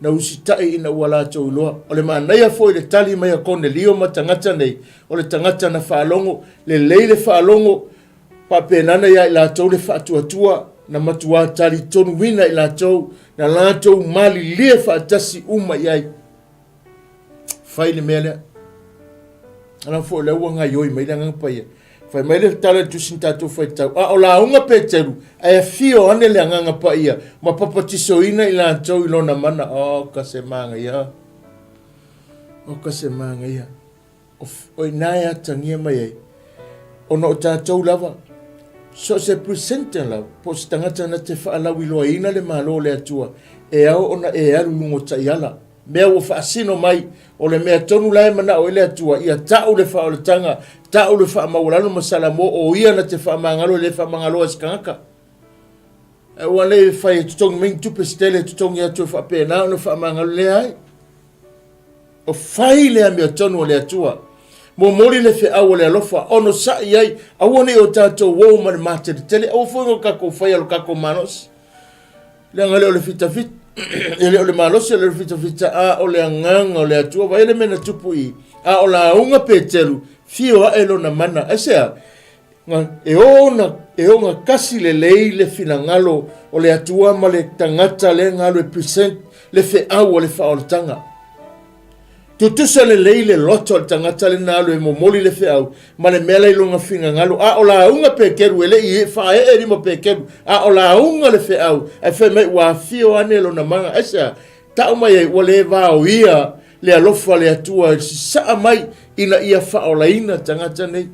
Na usitai ina ua latou iloa. O le manaia foi le tali mai a Konelio ma tagata nei, o le tagata na faalogo, lelei le faalogo, faapena na ia i latou le faatuatua, na matuā talitonuina i latou, na latou malilie faatasi uma i ai. Fai le mea lea. Ala foi lea ua gaioi mai le Agaga Paia. Fai mai le tala i le tusi na tatou faitau. A o lauga Peteru, ae afio ane le Agaga Paia ma papatisoina i latou i lona mana. Oh, ka se magaia. Oh, ka se magaia. O ina e atagia mai ai, ona o tatou lava, so o se presenter lava, po o se tagata na te faalauiloaina le Malo o le Atua, e ao ona e alu i luga o taiala. Mea ua faasino mai, o le mea tonu la e manao ai le Atua, ia ta'u le faaolataga, ta'u le faamaualalo ma Salamo, o ia na te faamagalo e le faamagaloa e se tagata. Ae ua le fai e totogi mai ni tupe se tele e totogi atu e faapena ona faamagalo lea ai. O fai le amiotonu o le Atua. Momoli le feau o le alofa, onosa'i ai, aua ne i o tatou o ma le mateletele, aua foi o tatou faia lo tatou malosi. Leaga le o le fitafita, e le o le malosi, e le o le fitafita, a o le agaga o le Atua. Vaai le mea na tupu i, a o lauga Petelu, fio ae lona mana. Aisea? E ona, e ogatasi lelei le finagalo o le Atua ma le tagata lea na alu e present le feau o le faaolataga. Tutusa lelei le loto o le tagata lea na alu e momoli le feau ma le mea la i lona finagalo. A o lauga Peteru, e le i faaee lima Peteru, a o lauga le feau, ae fai mai ua afio ane lona mana. Aisea? Tau mai ai ua le vaoia le alofa o le Atua e sasaa mai ina ia faaolaina tagata nei.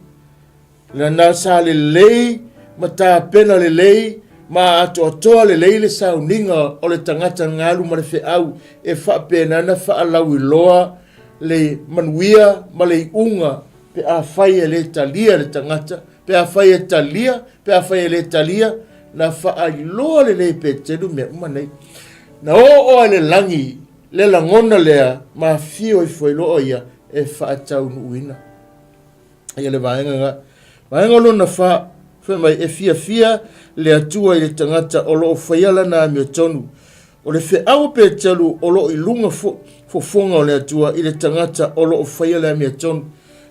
Lana sa lelei ma tapena lelei ma atoatoa lelei le sauniga o le tagata galu ma le feau e faapena ona faalauiloa le manuia ma le iuga pe afai e le talia le tagata, pe afai e talia, pe afai e le talia, na faailoa lelei e Petelu mea uma nei. Na oo lava i le lagi le lagona lea ma afio ifo ai loa o ia e faataunuuina. Ia le vaega lena. Vaega lona fa, fai mai, e fiafia le Atua i le tagata o lo o faia lana amiotonu. O le feau o Peteru o lo o i luga fofoga o le Atua i le tagata o lo o faia le amiotonu.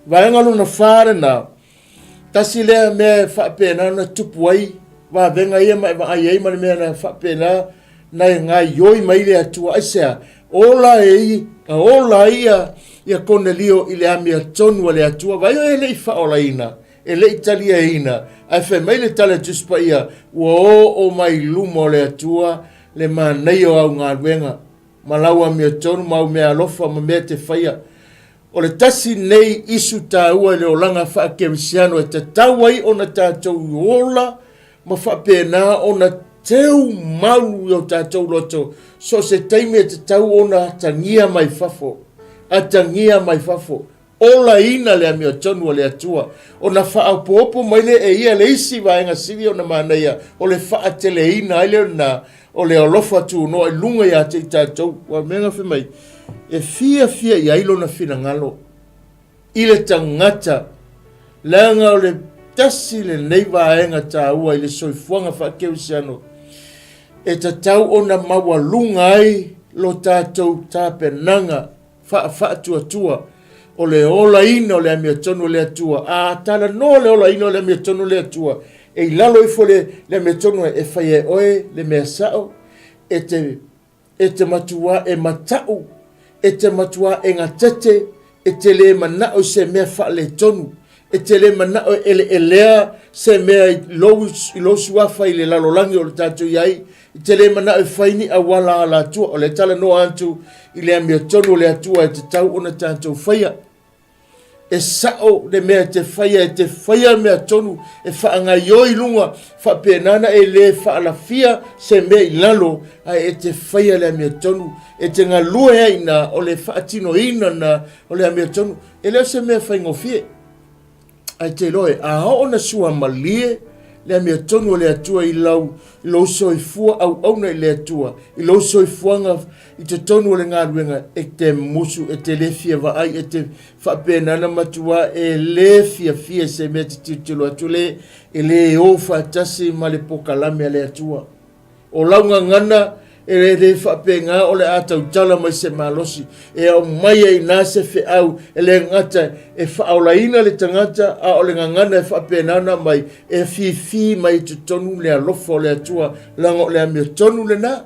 Vaega lona fa lena, tasi lea mea e faapena ona tupu ai vavega ia ma e vaai ai ma le mea na faapena na e gaioi mai le Atua. Aisea? Ola ai, ola ai ia, ia Konelio i le amiotonu a le Atua. Vaai e le i faaolaina, e le i taliaina, ae fai mai le tala a Tusi Paia, ua oo mai i luma o le Atua le manaia o au galuega, ma lau amiotonu ma au meaalofa ma mea e te faia. O le tasi nei isu taua i le olaga faakerisiano e tatau ai ona tatou ola ma faapena ona teu malu i o tatou loto so o se taimi e tatau ona atagia mai fafo, atagia mai fafo, olaina le amiotonu a le Atua, ona faaopoopo mai lea e ia le isi vaega sili ona manaia, o le faateleina ai lea lena o le alofa tunoa i luga ia te i tatou. Ua mea na fai mai, e fiafia i ai lona finagalo i le tagata, leaga o le tasi lenei vaega taua i le soifuaga faakerisiano e tatau ona maualuga ai lo tatou tapenaga faafaatuatua o le olaina o le amiotonu o le Atua. A talanoa le olaina o le amiotonu o le Atua, e i lalo ifo le, le amiotonu e fai e oe le mea sao, e te, e te matuā e mataʻu, e te matuā e gatete, e te lē manaʻo i se mea faaletonu, e te lē manaʻo e ʻeleʻelea se mea i lou, i lou suafa i le lalolagi o le tatou i ai, e te lē manaʻo e fai ni auala alatua. O lea e talanoa atu i le amiotonu o le Atua e tatau ona tatou faia. E sao le mea e te faia, e te faia mea tonu, e faagaioi i luga, faapena ona e lē faalafia se mea i lalo, ae e te faia le amiotonu, e te galue ai i ina o le faatinoina lena o le amiotonu. E le o se mea faigofie. Ae te iloa e, a oo ona suamalie le amiotonu o le Atua i lau, i lou soifua auauna i le Atua, i lou soifuaga i totonu o le galuega, e te musu, e te le fia vaai, e te faapena ona matua e le fiafia i se mea e te tilotilo atu, le, e le o faatasi ma le pokalame a le Atua. O lau gagana e le faapena o le a tautala mai se malosi, e aumai ai i ina se feau e le gata e faaolaina le tagata, a o le gagana e faapena ona aumai, e fifi mai i totonu le alofa o le Atua, leaga o le amiotonu lena.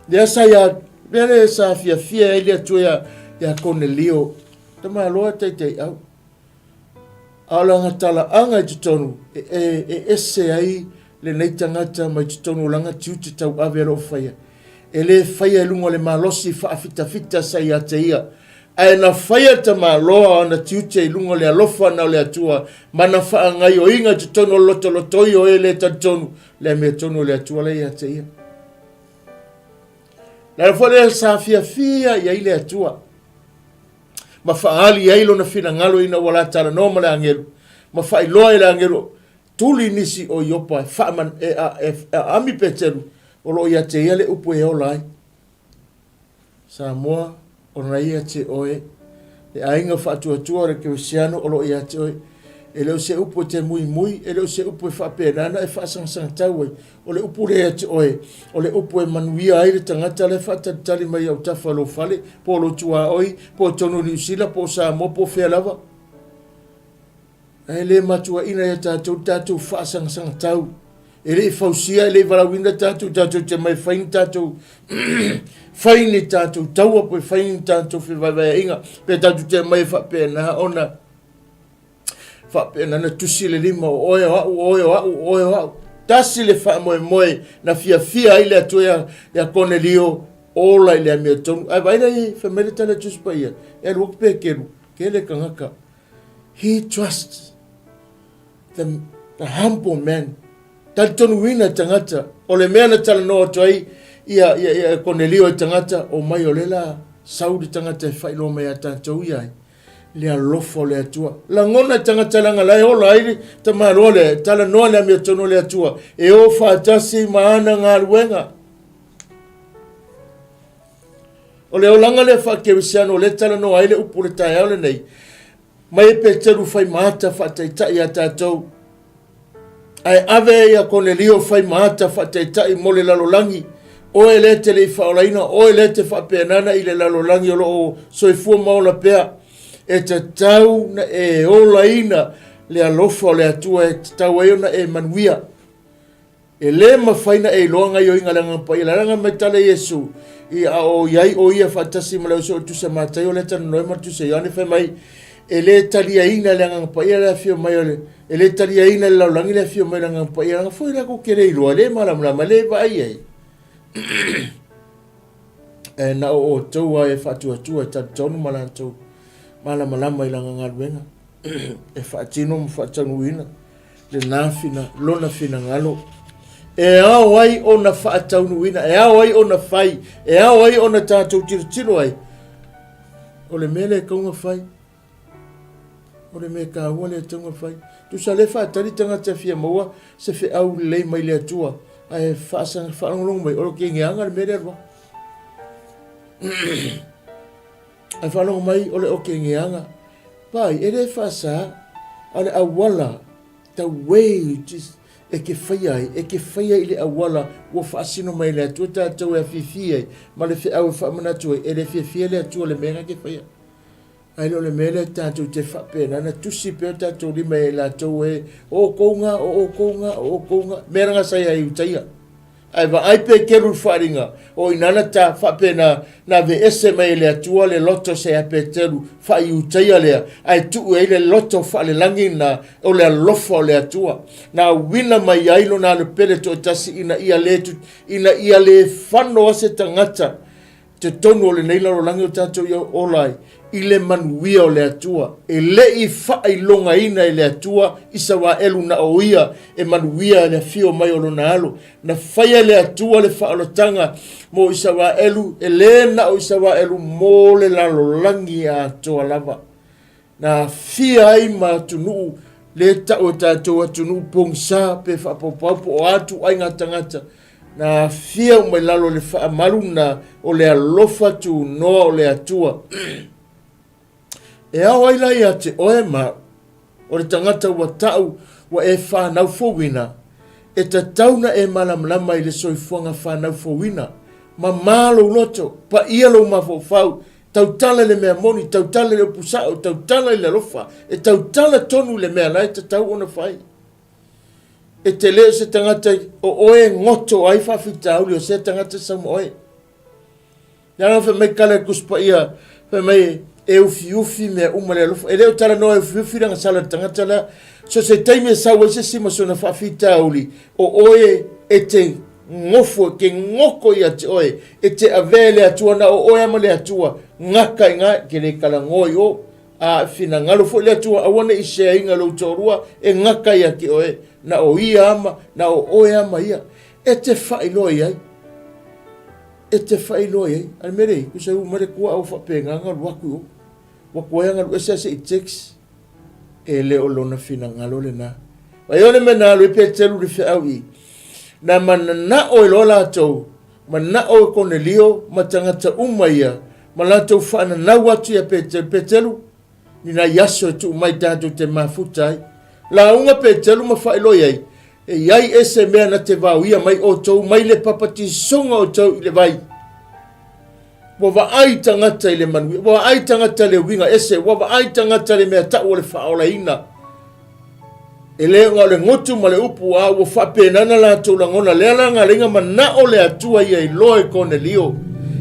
Lea sa ia, lea le sa fiafia ai le Atua ia, ia Konelio, tamaloa taitaiau. A o lana talaaga i totonu, e, e, e ese ai lenei tagata mai totonu o lana tiute tauave o lo o faia. E le faia i luga o le malosi faafitafita sa ia te ia, ae na faia tamaloa o ana tiute i luga o le alofa na o le Atua ma ana faagaioiga i totonu o le lotolotoi o e le talitonu, le amiotonu o le Atua la ia te ia. Le ala foi lea sa fiafia i ai le Atua ma faaali ai lona finagalo ina ua la talanoa ma le agelu ma faailoa i le agelu tuli nisi o Iopa e, faaman, e, e, e aami Petelu o lo o ia te ia le upu e ola ai. Samoa, o na ia te oe, le aiga faatuatua o le Kerisiano o lo o ia te oe. E le o se upu e te muimui, e le o se upu e faapena na e faasagasagatatau ai. O le upu lea ia te oe, o le upu e manuia ai le tagata la e faatalitali mai i autafa o lou fale, po o lou tuaoi, po o totonu o Niu Sila, po o Samoa, po o fea lava. Ae le matuaina ia tatou le tatou faasagasagatau. E le i fausia, e le i valaauina tatou, tatou te mai fai ni tatou fai ni tatou taua pe fai ni tatou fevaevaeaiga, pe tatou te mai faapena ona faapena na tusi le lima o oe o au, o oe o au, o oe o au. Tasi le faamoemoe na fiafia ai le Atua ia, ia Konelio, ola i le amiotonu. Ae vaai lai, fai mai le tala Tusi Paia, e alu atu Peteru, kele tagata. He trusts the, the humble man. Talitonuina tagata. O le mea na talanoa atu ai ia, ia, ia Konelio i tagata, o mai o le la sau le tagata e whailoa mai a tātou ia ai. Le alofa o le Atua. Lagona tagata langa la e ola ai le tamaloa le talanoa le amiotonu o le Atua. E o whaatasi ma ana galuega. O le olaga lea faakerisiano o lea e talanoa ai le upu o le taeao lenei, mai e Peteru fai ma ata faataitai ia tatou, ae ave ia Konelio fai ma ata faataitai mo le lalolagi, oe lea e te le i faaolaina, oe lea e te faapenana i le lalolagi o lo o soifua ma ola pea, e tatau na e olaina le alofa o le Atua e tatau ai ona e manuia. E lē mafai na e iloa gaioiga a le Agaga Paia. Lalaga mai tala Iesu i a o iai o ia faatasi ma le uso o Tusa Mataio lea talanoa ai ma le Tusa Ioane fai mai e lē taliaina e le Agaga Paia le afio mai o le e lē taliaina e le lalolagi le afio mai o le Agaga Paia leaga foi lea kou te le iloa le malamalama le vaai ai e na o outou a e faatuatua e talitonu ma latou malamalama i lana galuega e faatino ma faataunuuina lena fina, lona finagalo. E ao ai ona faataunuuina, e ao ai ona fai, e ao ai ona tatou tilotilo ai. O le mea lea e tatau ona fai. O le mea taua lea e tatau ona fai. Tusa lea faatali tagata e fia maua se feau lelei mai le Atua, ae faalogologo mai, o le kegeaga le mea lea lua. Ae faalogo mai o le okegeaga. Pai, e le faasa, a o le auala, the way just, e ke faia ai, e ke faia i le auala ua faasino mai e le Atua tatou e afifi ai, ma le feau e faamanatu ai, e le fiafia le Atua le mea na ke faia. Ae le o le mea lea tatou te faapena na tusi pea tatou lima e latou e o outou nga, o outou nga, o outou nga. Mea langa sa ia i utaia. Ae vaai Peteru i le faaaliga, o i ina na ta faapena na aveese mai e le Atua le loto sa ia Peteru faaiutaia lea, ae tuu ai le loto faalelagi na o le alofa o le Atua, na auina mai ai lona alopele toatasi ina ia le ina ia le fano se tagata totonu o lenei lalolagi o tatou i ola ai i le manuia o le Atua. E le i faailogaina e le Atua Isaraelu na o ia e manuia le afio mai o lona alo. Na faia e le Atua le faaolataga mo Isaraelu, e le na o Isaraelu mo le lalolagi atoa lava. Na aafia ai ma atunuu lē tau e tatou atunuu pogisa pe faapaupau po o a ituaiga tagata, na aafia uma i lalo o le faamalu na o le alofa tunoa o le Atua. E ao ai la ia te oe ma au, o le tagata ua tau ua e fanau fouina, e tatau na e malamalama i le soifuaga fanau fouina, mamā lou loto, paia lou mafaufau, Tautala i le mea moni, tautala i le upu sao, tautala i le alofa, e tautala tonu i le mea la e tatau ona fai. E te le o se tagata o oe e goto ai faafitauli o sea tagata sau ma oe. Leaga fai mai kala e Tusi Paia, fai mai e ufiufi mea uma le alofa. E le o talanoa e ufiufi le agasala i le tagata lea. So se taimi e sau ai se isi ma sona faafitauli, o oe e te Gofo e ke goko ia te oe, e te avea e le Atua na o oe ama le Atua, gaka i nga, ke le kalagoa i o, a finagalo foi le Atua aua ne i seainga lou toalua e gaka ia ke oe, na o ia ama, na o oe ama ia. E te faailoa i ai. E te faailoa i ai, a le mea lea i, kusa u mai le kua a ua faapena ona alu atu i o. Ua tuai ona alu ese a se i text. E le o lona finagalo lena. Vaai o le mea na alu ai Peteru i le feau i, na mananao ai loa latou, manao e Konelio ma tagata uma ia, ma latou faananau atu ia Peteru, Peteru, ni nai aso e tuu mai tatou te mafuta ai. Lauga Peteru ma faailoa i ai, E i ai ese mea na te vaoia mai outou mai le papatisoga o outou i le vai. Ua vaai tagata i le manuia, ua vaai tagata i le uiga ese, ua vaai tagata i le mea tau o le faaolaina. E le o le gutu ma le upu, a ua faapena na latou lagona. Lea la galega manao le Atua ia iloa i Konelio.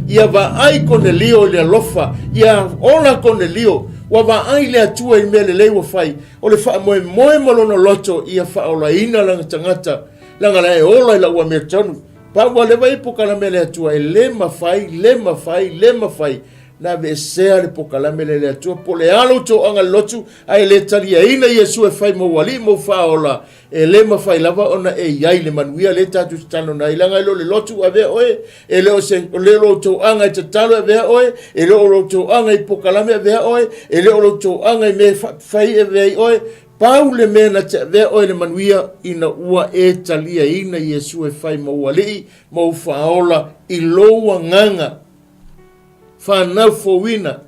Ia vaai Konelio i le alofa, ia ola Konelio. Ua vaai le Atua i mea lelei ua fai. O le faamoemoe ma lona loto ia faaolaina lana tagata, leaga la e ola i lau amiotonu. Pau lava lea e pokalame a le Atua, e le mafai, le mafai, le mafai na aveesea le pokalame lea e le Atua. Po o le a lou toaga i le lotu, ae le taliaina Iesu e fai ma ou alii ma ou faaola, e le mafai lava ona e i ai le manuia lea tatou te talanoa ai, leaga e le o le lotu ua avea oe, e le o se, le o lou toaga e tatalo e avea oe, e le o lou toaga i pokalame e avea oe, e le o lou toaga i mea e fai e avea ai oe. Pau le mea na te avea oe le manuia ina ua e taliaina Iesu e fai ma ou alii ma ou faaola i lou agaga fanau fouina.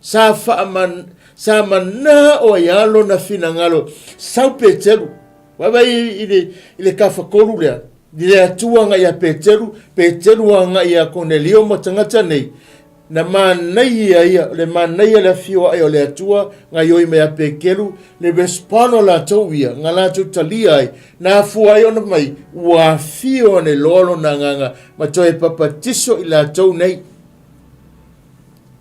Sa faaman, sa manao ai lava lona finagalo. Sau Peteru, vaavaai i le, i le tafatolu lea, i le Atua agai ia Peteru, Peteru agai ia Konelio ma tagata nei, na manaia ia, le manaia le afio ae o le Atua, gaioi mai ia Peteru, le respond o latou ia, na latou talia ai, na afua ai ona mai, ua afio ane loa lona agaga, ma toe papatiso i latou nei.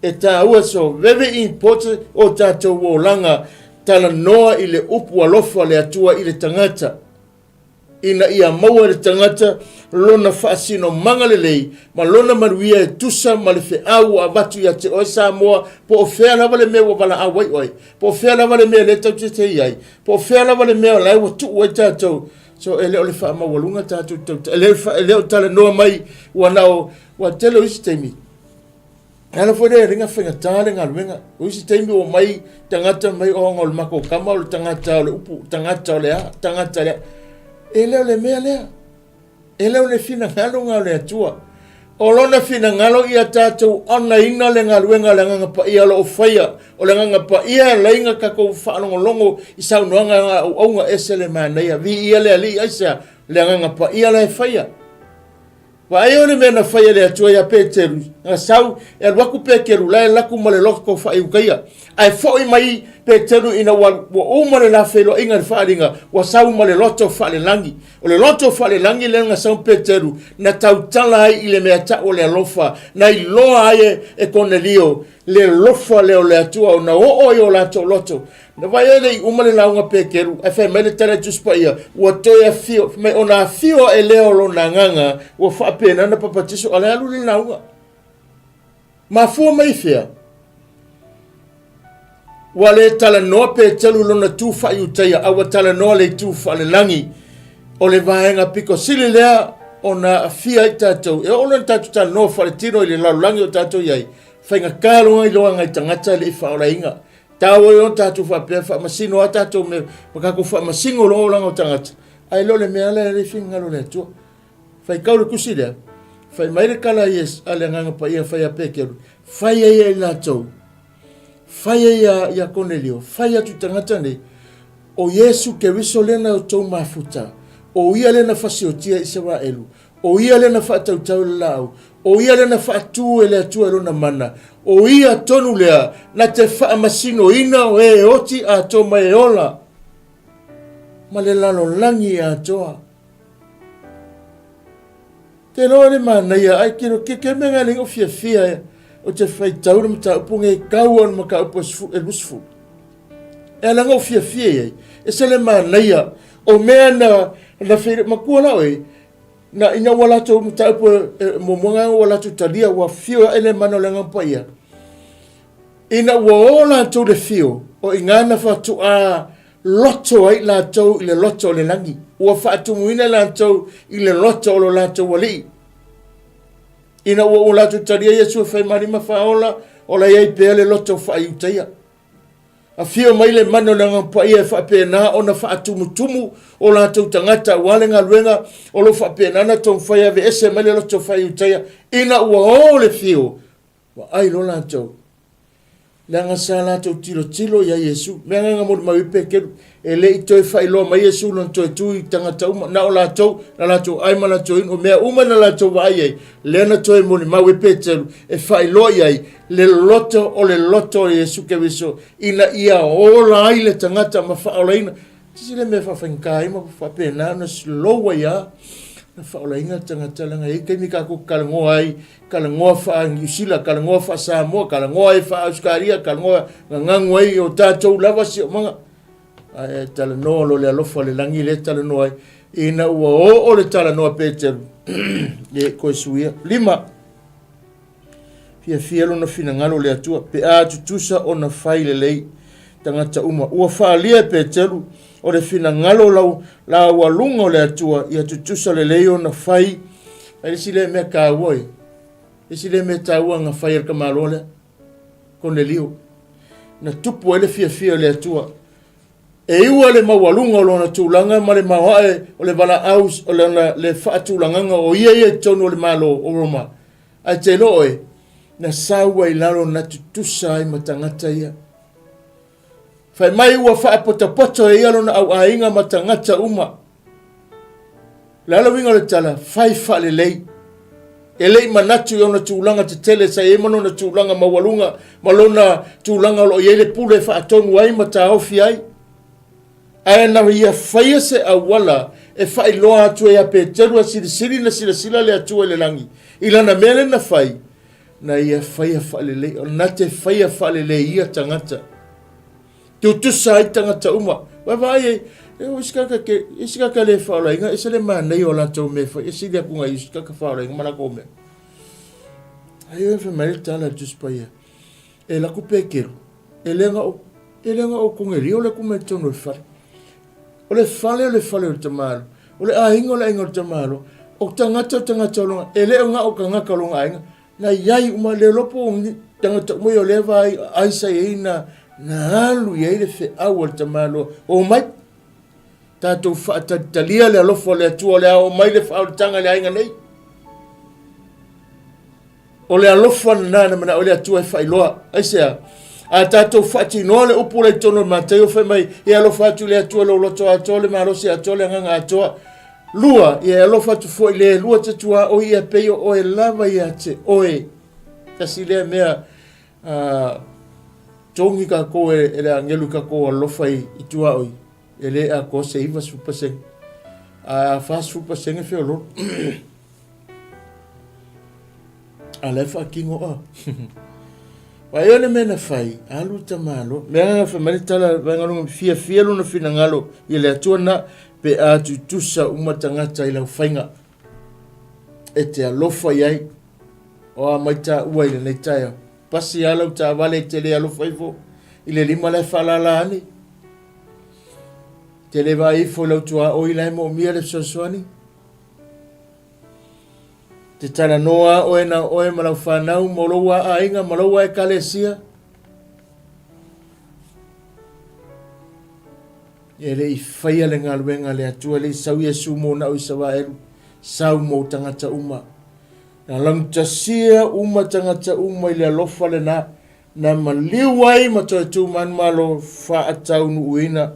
E taua so very important o tatou olaga talanoa i le upu alofa o le Atua i le tagata ina ia maua e le tagata lona faasinomaga lelei ma lona manuia e tusa ma le feau ua avatu ia te oe Samoa, po o fea lava le mea ua valaau ai oe, po o fea lava le mea lea tatou te i ai, po o fea lava le mea o la ua tuu ai tatou. So e le o le faamaualuga tatou tau, e le, e le o talanoa mai ua na o, ua tele o isi taimi, E ala foi lea e ringa faigata le galuega. O isi taimi ua mai tagata mai o o le matou kama o le tagata o le upu, tagata o le a, tagata le a. E le o le mea lea. E le o le finagalo nga o le Atua. O lona finagalo ia tatou onaina le galuega a le Agaga Paia o lo o faia. O le Agaga Paia e laina tatou faalogologo i saunoaga a auauna ese le manaia. Viia le Alii aisea? Le Agaga Paia la e faia. Vaai o le mea na fai e le Atua ia Peteru, na sau, e alu atu Peteru, la e alu atu ma le loto faaiutaia. Ae foi mai Peteru ina ua, ua uma le la feiloaiga i le faaaliga, ua sau ma le loto faalelagi. O le loto faalelagi lea na sau Peteru, na tautala ai i le mea tau o le alofa, na iloa ai e, e Konelio le alofa lea o le Atua ona oo ai o latou loto. Na vaai ai le i uma le lauga Peteru, ae fai mai le tala i Tusi Paia, ua toe afio, fai mai ona afio ae lea o lona agaga, ua faapena ona papatiso, a o le alu le lauga. Mafua mai i fea? Ua le talanoa Peteru i lona tu faa-Iutaia, a ua talanoa le itu faalelagi. O le vaega pito sili lea ona aafia ai tatou. E oo loa ina tatou talanoa faaletino i le lalolagi o tatou i ai, faigata loa iloaga i tagata e le i faaolaina. Taua ai ona tatou faapea faamasino lava tatou mea ma tatou faamasino loa olaga o tagata, ae le o le mea lea e le finagalo o le Atua. Faitau le tusi lea, fai mai le tala a Iesu, a le Agaga Paia fai ia Peteru, fai ai ia i latou, fai ai ia, ia Konelio, fai atu i tagata nei, o Iesu Keriso lea na outou mafuta, o ia lea na fasiotia i Isaraelu, O ia lea na faatautau i le laau, o ia lea na faatu e le Atua i lona mana, o ia tonu lea na te faamasinoina o e oti atoa ma e ola ma le lalolagi atoa. Te loa le manaia, ai kilo ke ke mea ngai o fiafia o te faitau le mataupu ngai kau o le mataupu e lusufu. E ala ngau fiafia i ai, e se le manaia o mea na na feire matua la oe, na ina ua latou mataupu e muamua ua latou talia ua fio ae le mana o le Agaga Paia. Ina ua o latou le fio, o i ina na faatoa loto ai latou i le loto o le lagi. Ua faatumuina latou i le loto o lo latou alii. Ina ua ua latou talia Iesu e fai ma Alii ma Faaola, ola i ai pea le loto faa-Iutaia. Afio mai le mana o le Agaga Paia e faapena ona faatumutumu o latou tagata aua le galuega o lo o faapena ona taumafai e aveese mai le loto faa-Iutaia. Ina ua o le fio, vaai loa latou, leaga sa latou tilotilo ia Iesu. Mea agaga molimau ai Peteru, e le i toe faailoa mai Iesu lona toe tu i tagata uma, na o latou, na latou ai ma latou inu, o mea uma na latou vaai ai, lea na toe molimau ai Peteru e faailoa i ai le loto o le loto o Iesu Keriso ina ia ola ai le tagata ma faaolaina. Sisi le mea faafaigata ai ma faapena ona slow ai lava na faaolaina le tagata leaga e i ai taimi tatou te talanoa ai, talanoa faa-Niu Sila, talanoa faa-Samoa, talanoa ai faa-Ausetalia, talanoa gaganu ai i o tatou lava siomaga. Ae talanoa lo le alofa o le lagi lea e talanoa ai. Ina ua oo le talanoa Peteru, e toe suia. Lima, fiafia lona finagalo o le Atua, pe a tutusa ona fai lelei tagata uma. Ua faalia e Peteru o le finagalo lau laualuga o le Atua, ia tutusa lelei ona fai. Ai le isi lea mea taua e. Isi lea mea taua na fai e le tamaloa lea, Konelio. Na tupu ai le fiafia o le Atua. E iu le maualuga o lona tulaga ma le maoae o le valaau o lona le faatulagaga o ia ia i totonu o le Malo o Roma. Ae te iloa oe, na sau ai lalo na tutusa ai ma tagata ia. Fai mai ua faapotopoto e ia lona auaiga ma tagata uma. O le a le uiga o le tala? Fai faalelei. E le i manatu i ona tulaga tetele sa i ai ma lona tulaga maualuga ma lona tulaga o lo o i ai le pule e faatonu ai ma taofi ai. Ae na ia faia se auala e faailoa atu ai ia Peteru e silisili na silasila le Atua i le lagi i lana mea lea na fai, na ia faia faalelei, o na te faia faalelei ia tagata. Tutusa ai tagata uma. Vaavaai ai, e o isi tagata ke, isi tagata le faaolaina, ese le manaia o latou mea e fai, e sili atu nai isi tagata faaolaina ma latou mea. Ai e fai mai le tala a le Tusi Paia, e laku Peteru, e le na o, e le na o Konelia o le atu mai totonu o le fale. O le fale o le fale o le tamalo, o le aiga o le aiga o le tamalo, o tagata o tagata o lona, e le o na o tagata o lona aiga, Na i ai uma le lopo o tagata uma ia o lea vaai ai sa i ai na, na alu i ai le feau a le tamaloa. O mai, tatou faatalitalia le alofa o le Atua o le a oo mai le faaolataga i le aiga nei. O le alofa lena na manao le Atua e faailoa. Aisea? A tatou faatinoa le upu la i totonu o le Mataio fai mai, e alofa atu le Atua i lou loto atoa, le malosi atoa, le agaga atoa. Lua, ia e alofa atu foi i le lua te tuaoi ia pei o oe lava ia te oe. Tasi lea mea uh, togi kākou e, e le agelu i kākou alofa i, i tuaoi, e le atoa se 90%. A 40% feololo. A la e faatino oa. Vaai o le mea na fai, alu tamalo. Mea na fai mai le tala, vaega lona fiafia lona finagalo i le Atua na, pe a tutusa uma tagata i lau faiga. E te alofa i ai. O a mai tāua i lenei taeao. Pasi a lau taavale e te le alofa ifo i le lima la e faalala ane. Te le vaai ifo i lau tuaoi la e moomia le fesoasoani. Te talanoa oe na oe ma lau whanau, mo lou aiga, ma lou ekalesia. E le i whaia le galuega le Atua, le i sau Iesu mo nao i Savaelu, sau mo tagata uma. Na langitasia uma tagata uma i le alofa lena, Na maliu ai ma toe tu manumalo faataunuuina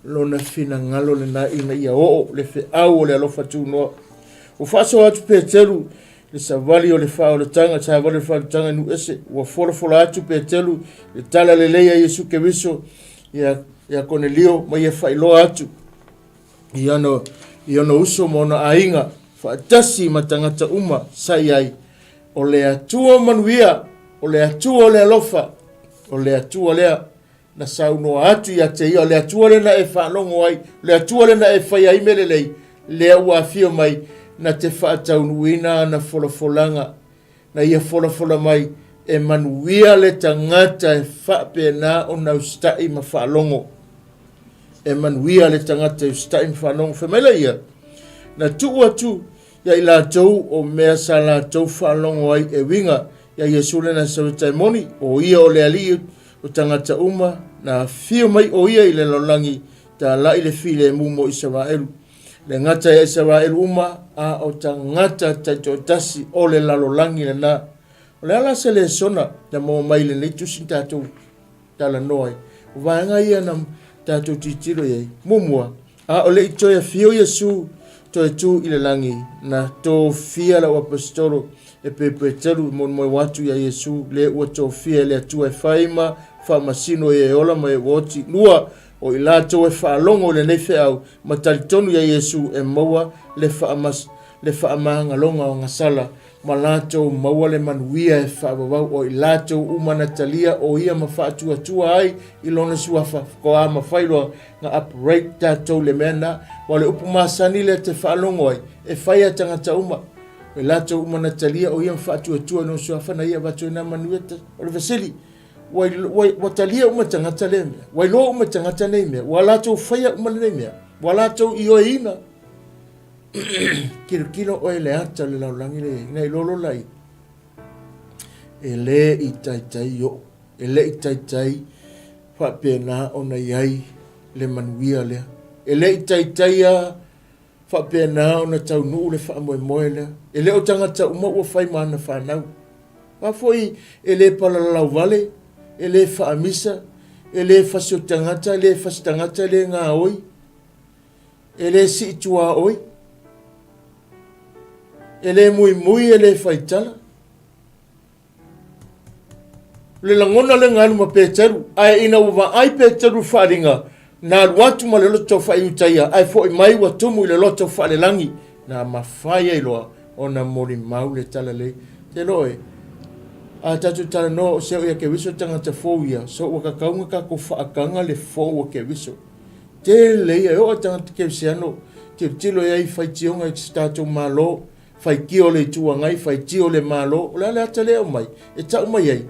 lona finagalo lena ina ia oo le feau o le alofa tunoa. Ua faasoa atu Peteru le savali o le faaolataga, savali o le faaolataga i nuu ese. Ua folafola atu Peteru le tala lelei a Iesu Keriso ia, ia Konelio ma ia faailoa atu i ona, i ona uso ma ona aiga faatasi ma tagata uma sa i ai. O le Atua manuia, o le Atua o le alofa, o le Atua lea na saunoa atu ia te ia, o le Atua lea na e faalogo ai, o le Atua lea na e faia ai mea lelei, lea ua afio mai na te faataunuuina ana folafolaga, na ia folafola mai e manuia le tagata e faapena ona usitai ma faalogo. E manuia le tagata e usitai ma faalogo. Fai mai laia, na tuu atu. Ia i latou o mea sa latou faalogo ai e uiga ia Iesu le Nasareta e moni, o ia o le Alii o tagata uma, na afio mai o ia i le lalolagi, talai le filemu mo Isaraelu. Le gata ia Isaraelu uma, a o tagata taitoatasi o le lalolagi lena. O le a la se lesona na maua mai i lenei tusi na tatou talanoa ai? O vaega ia na tatou tilotilo i ai. Muamua, a o le i toe afio Iesu toe tu i le lagi, na tofia le auaposeitolo e pei Peteru i moemoe atu ia Iesu le ua tofia e le Atua e fai ma faamasino i e ola ma e ua oti. Lua, o i latou e faalogo i lenei feau ma talitonu ia Iesu e maua le faamas le faamagaloga o gasala ma latou maua le manuia e faavavau o i latou uma na talia o ia ma faatuatua ai i lona suafa faatoa mafai loa na uprate tatou le mea na wa le upu masani lea te faalogo ai e fai a tagata uma o i latou uma na talia o ia ma faatuatua i lona suafa na ia avatu ai na manuia o le fesili ua, ua, ua talia uma tagata lea mea ua iloa uma tagata nei mea ua latou faia uma lenei mea ua latou ioeina Kilokilo oe le ata o le lalolagi le na i lolo lai. E le i taitai o, e le i taitai faapena ona i ai le manuia lea. E le i taitai a faapena ona taunuu le faamoemoe lea. E le o tagata uma ua fai ma ana fanau. A foi e le palalalau vale, e le faamisa, e le fasi o tagata, e le fasi tagata, e le gaoi. E le sii tuaoi, e le muimui, e le faitala. O le lagona lea na alu ma Peteru, ae ina ua vaai Peteru i le faaaliga, na alu atu ma le loto faaiutaia, ae foi mai ua tumu i le loto faalelagi, na mafai ai loa ona molimau le tala lei. Te iloa oe, a tatou talanoa o se o ia Keriso tagata fou ia, so ua tatau ona tatou faataga le fou o Keriso. Tele ia, e oo i tagata kerisiano, tilotilo i ai i faitioga i se tatou Malo, faitio le Itu Agai, faitio le Malo, o le a le ata lea e aumai? E tau mai ai,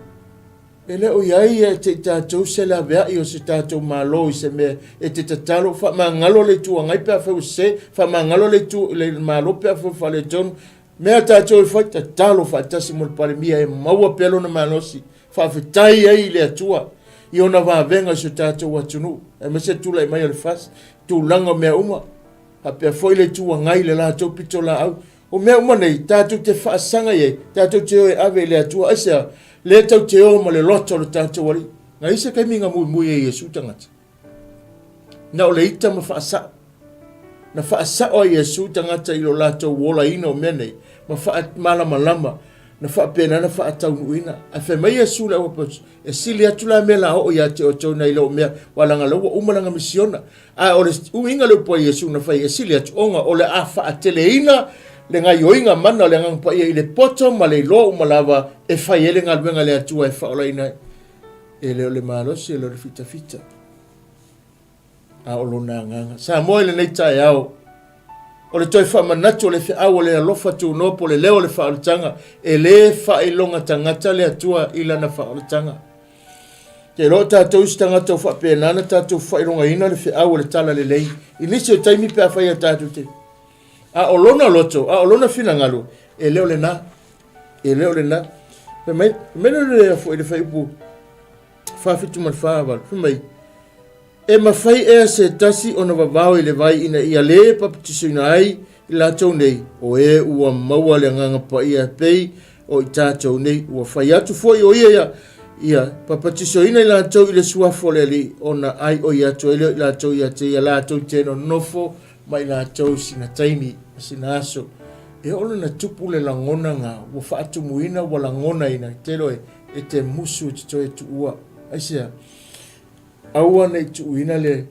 e le o i ai ia te i tatou se laveai o se tatou Malo i se mea e te tatalo, faamagalo le Itu Agai pe afai ua sese, faamagalo le Itu, le Malo pe afai ua faaletonu. Mea tatou e fai, tatalo faatasi mo le Palemia e maua pea lona malosi Faafetai ai i le Atua i ona vavega i so tatou atunuu, aemaise le tulai mai o le FAST, tulaga o mea uma, faapea foi le Itu Agai i le latou pitolaau. O mea uma nei, tatou te faasaga i ai, tatou te o e ave i le Atua. Aisea? Lea tatou te o ma le loto o le tatou Alii. Na i ai se taimi na muimui ai Iesu tagata? Na o le ita ma faasao. Na faasao ai Iesu tagata i lo latou olaina o mea nei, ma faamalamalama, na faapena na faataunuuina. Ae fai mai Iesu i le auaposeitolo, e sili atu la mea la oo ia te outou nai lo mea, ua laga la ua uma lana misiona. Ae o le uiga le upu a Iesu na fai, e sili atu ona o le a faateleina le gaioiga mana o le Agaga Paia i le poto ma le iloa uma lava e fai ai le galuega a le Atua e faaolaina ai. E le o le malosi, e le o le fitafita, a o lona agaga. Samoa i lenei taeao, o le toe faamanatu o le feau o le alofa tunoa po o le leo o le faaolataga, e le faailoga tagata le Atua i lana faaolataga. Te iloa o tatou isi tagata o faapena na tatou faailogaina le feau o le tala lelei i nisi o taimi pe a fai a tatou te. A o lona loto, a o lona finagalo, e le o lena. E le o lena. Fai mai, fai mai le foi le fuaiupu 78, fai mai, E mafai ea se tasi ona vavao i le vai ina ia le papatisoina ai i latou nei, o e ua maua le Agaga Paia e pei o i tatou nei, ua fai atu foi o ia ia, ia papatisoina i latou i le suafa o le Alii, ona aioi atu ai lea o i latou ia te ia latou te nonofo ma i latou sina taimi ma sina aso. E oo lona tupu le lagona nga ua faatumuina ua lagonaina telo e, e te musu e te toe tuua. Aisea? Aua ne i tuuina le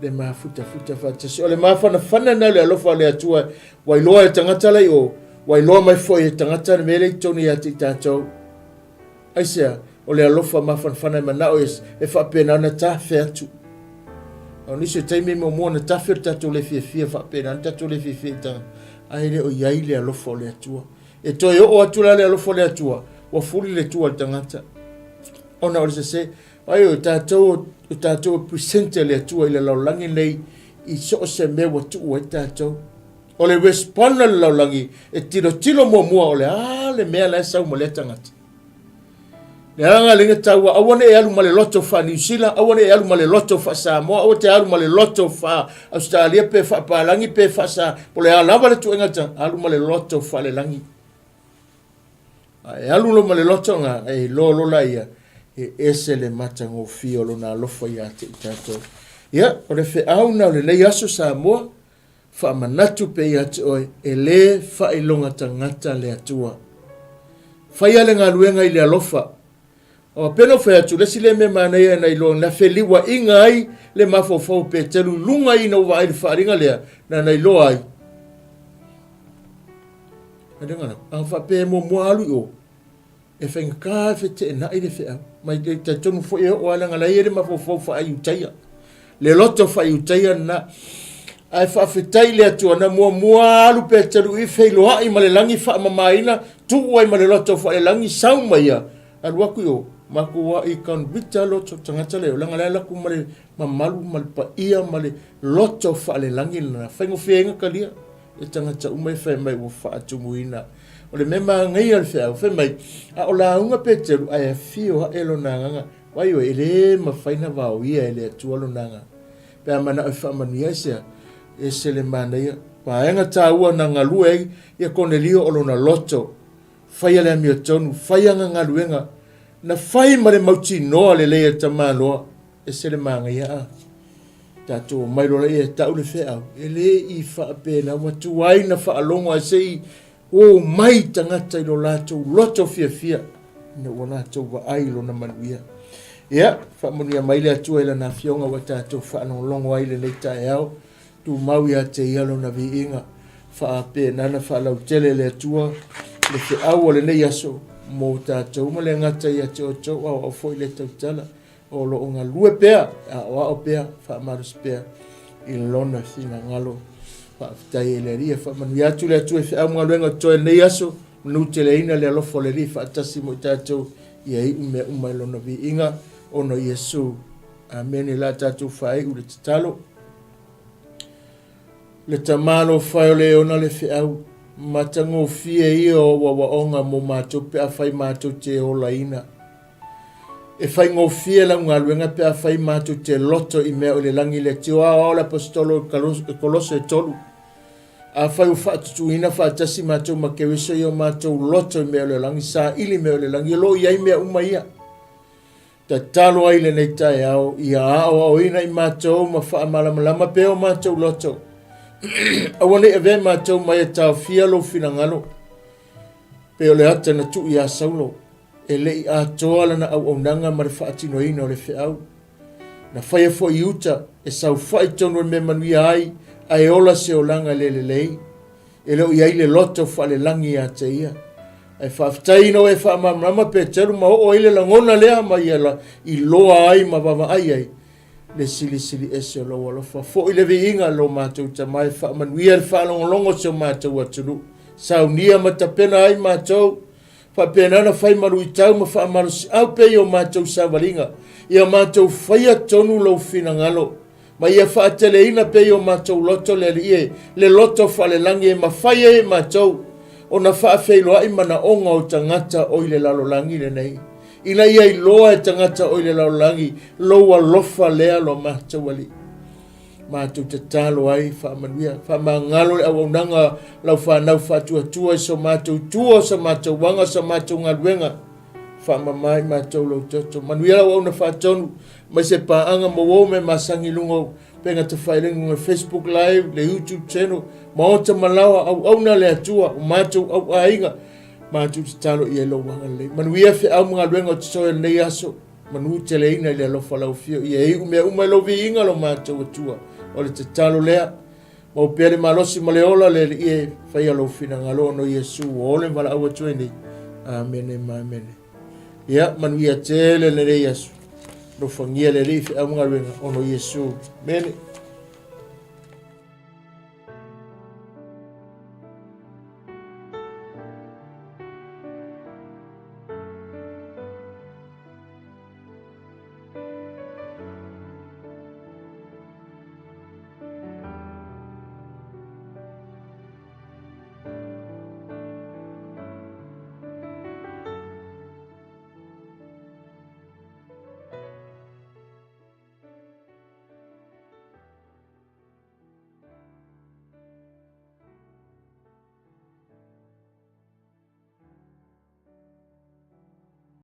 le mafutafuta faatasi. O le mafanafana na o le alofa o le Atua, ua iloa e tagata la i o, ua iloa mai foi e tagata le mea lea i totonu ia te i tatou. Aisea? O le alofa mafanafana e manao e, e faapena ona tafe atu. A o nisi o taimi muamua ona tafe o le tatou le fiafia faapena ona tatou le fiafia i tagata. Ae le o i ai le alofa o le Atua. E toe oo atu la le alofa o le Atua, ua fuli le tua o le tagata. Ona o le sese. Ai o tatou, o tatou e present e le Atua i le lalolagi nei i so o se mea ua tuu ai tatou. O le respond a le lalolagi e tilotilo muamua o le a le mea la e sau ma lea tagata. Le aga le taua aua ne i alu ma le loto faa-New Zealand, aua ne i alu ma le loto faa-Samoa, aua te alu ma le loto faa-Australia pe faa-Palagi pe faa-Sa, po o le a lava le tuuaiga tagata, alu ma le loto faalelagi. A e alu loa ma le loto lena, e iloa loa laia, e ese le matagofie o lona alofa ia te i tatou. Ia, o le feau lena o lenei aso Samoa, Faamanatu pea ia te oe, e lē faailoga tagata le Atua. Faia le galuega i le alofa. Aua pei ona ou fai atu, le isi lea mea manaia na iloa na feliuaiga ai le mafaufau o Peteru i luga ina ua vaai i le faaaliga lea, na na iloa ai. A faapea e muamua alu i o, E faigata e feteenai le feau. Ma e talitonu foi e oo lava leaga la e i ai le mafaufau faa-Iutaia. Le loto faa-Iutaia lena. Ae faafetai i le Atua na muamua alu Peteru i feiloai ma le lagi faamamaina, tuu ai ma le loto faalelagi, sau mai ia, alu atu i o, makuai convita loto tagata lea, leaga la e alu atu ma le mamalu ma le paia ma le loto faalelagi lena. Faigofie ai ona talia. E tagata uma e fai mai ua faatumuina. O le mea manaia o le feau, fai mai, a o lauga Peteru, ae afio ae lona agaga. Vaai oe, e le mafai ona vaoia e le Atua lona agaga. Pe a manao e faamanuia ai sea, ese le manaia. Vaega taua na galue ai ia Konelio o lona loto, faia le amiotonu, fai ana galuega, na fai ma le mautinoa lelei e le tamaloa. Ese le manaia a tatou omai loa laia e tau le feau, e le i faapena ua tuai na faalogo ae se i omai tagata i lo latou loto fiafia ina ua latou vaai i lona manuia. Ia, faamanuia mai le Atua i Lana Afioga ua tatou faalogologo ai i lenei taeao, tumau ia te Ia Lona viiga, faapena na faalautele e le Atua le feau o lenei aso mo tatou ma le gata ia te outou, a o au foi le tautala. O lo o galue pea, e aoao pea, faamalosi pea i lona finagalo. Faafetai e le Alii, e faamanuia atu le Atua i feau ma galuega o totoe i lenei aso, manuteleina le alofa o le Alii faatasi mo i tatou, ia iu mea uma i lona viiga, ona o Iesu. Amene. La tatou faaiu le tatalo. Le Tama alofa e o le e ona le feau, matagofie ia o au aoaoga mo matou pe afai matou te olaina. E faigofie lau galuega pe afai matou te loto i mea o i le lagi le tio aoao le Aposetolo i Koloso e tolu. Afai ua faatutuina faatasi matou ma Keriso i o matou loto i mea o le lagi, saili mea o le lagi, o lo o i ai mea uma ia. Tatalo ai lenei taeao ia aoaoina i matou ma faamalamalama pea o matou loto. Aua ne i avea matou mai e taofia lou finagalo, pei o le ata na tuu iā Saulo. E le i atoa lana auaunaga ma le faatinoina o le feau. Na faia foi i uta e saofai tonu e mea manuia ai ae ola se olaga le lelei. E le o i ai le loto faalelagi ia te ia. Ae faafetai ina ua e faamalamalama Peteru ma oo ai le lagona lea ma ia iloa ai ma vaavaai ai le silisili ese o lou alofa. Foi le viiga lo matou Tama e faamanuia le faalogologo o si o matou atunuu. Saunia ma tapena ai matou Faapena ona fai ma luitau ma faamalosiau pea i o matou savaliga, ia matou faia tonu lou finagalo, ma ia faateleina pea i o matou loto le Alii e, le loto faalelagi e mafai ai e matou ona faafeiloai manaoga o tagata o i le lalolagi lenei, ina ia iloa e tagata o i le lalolagi lou alofa lea lo matou Alii. Matou tatalo ai, faamanuia, faamagalo le auaunaga lau fanau faatuatua i so matou tua, sa matou aga, sa matou galuega. Faamama i matou lou toto. Manuia lau auauna faatonu, mai se paaga mauou me masani i luga o upega tafailagi luga Facebook Live, le YouTube channel, maota ma laoa, auauna le Atua, o matou auaiga, matou tatalo i ai lou agalelei. Manuia feau ma galuega o totoe o lenei aso. Manu teleina i le alofa lau afio ia iu mea uma i lou viiga lo matou Atua. O le tatalo lea, mau pea le malosi ma le ola le Alii e faia lou finagalo ona o Iesu ua ole ma valaau atu ai nei. Amene ma amene. Ia, manuia tele lenei aso. Alofagia le Alii i feau ma galuega ona o Iesu. Amene.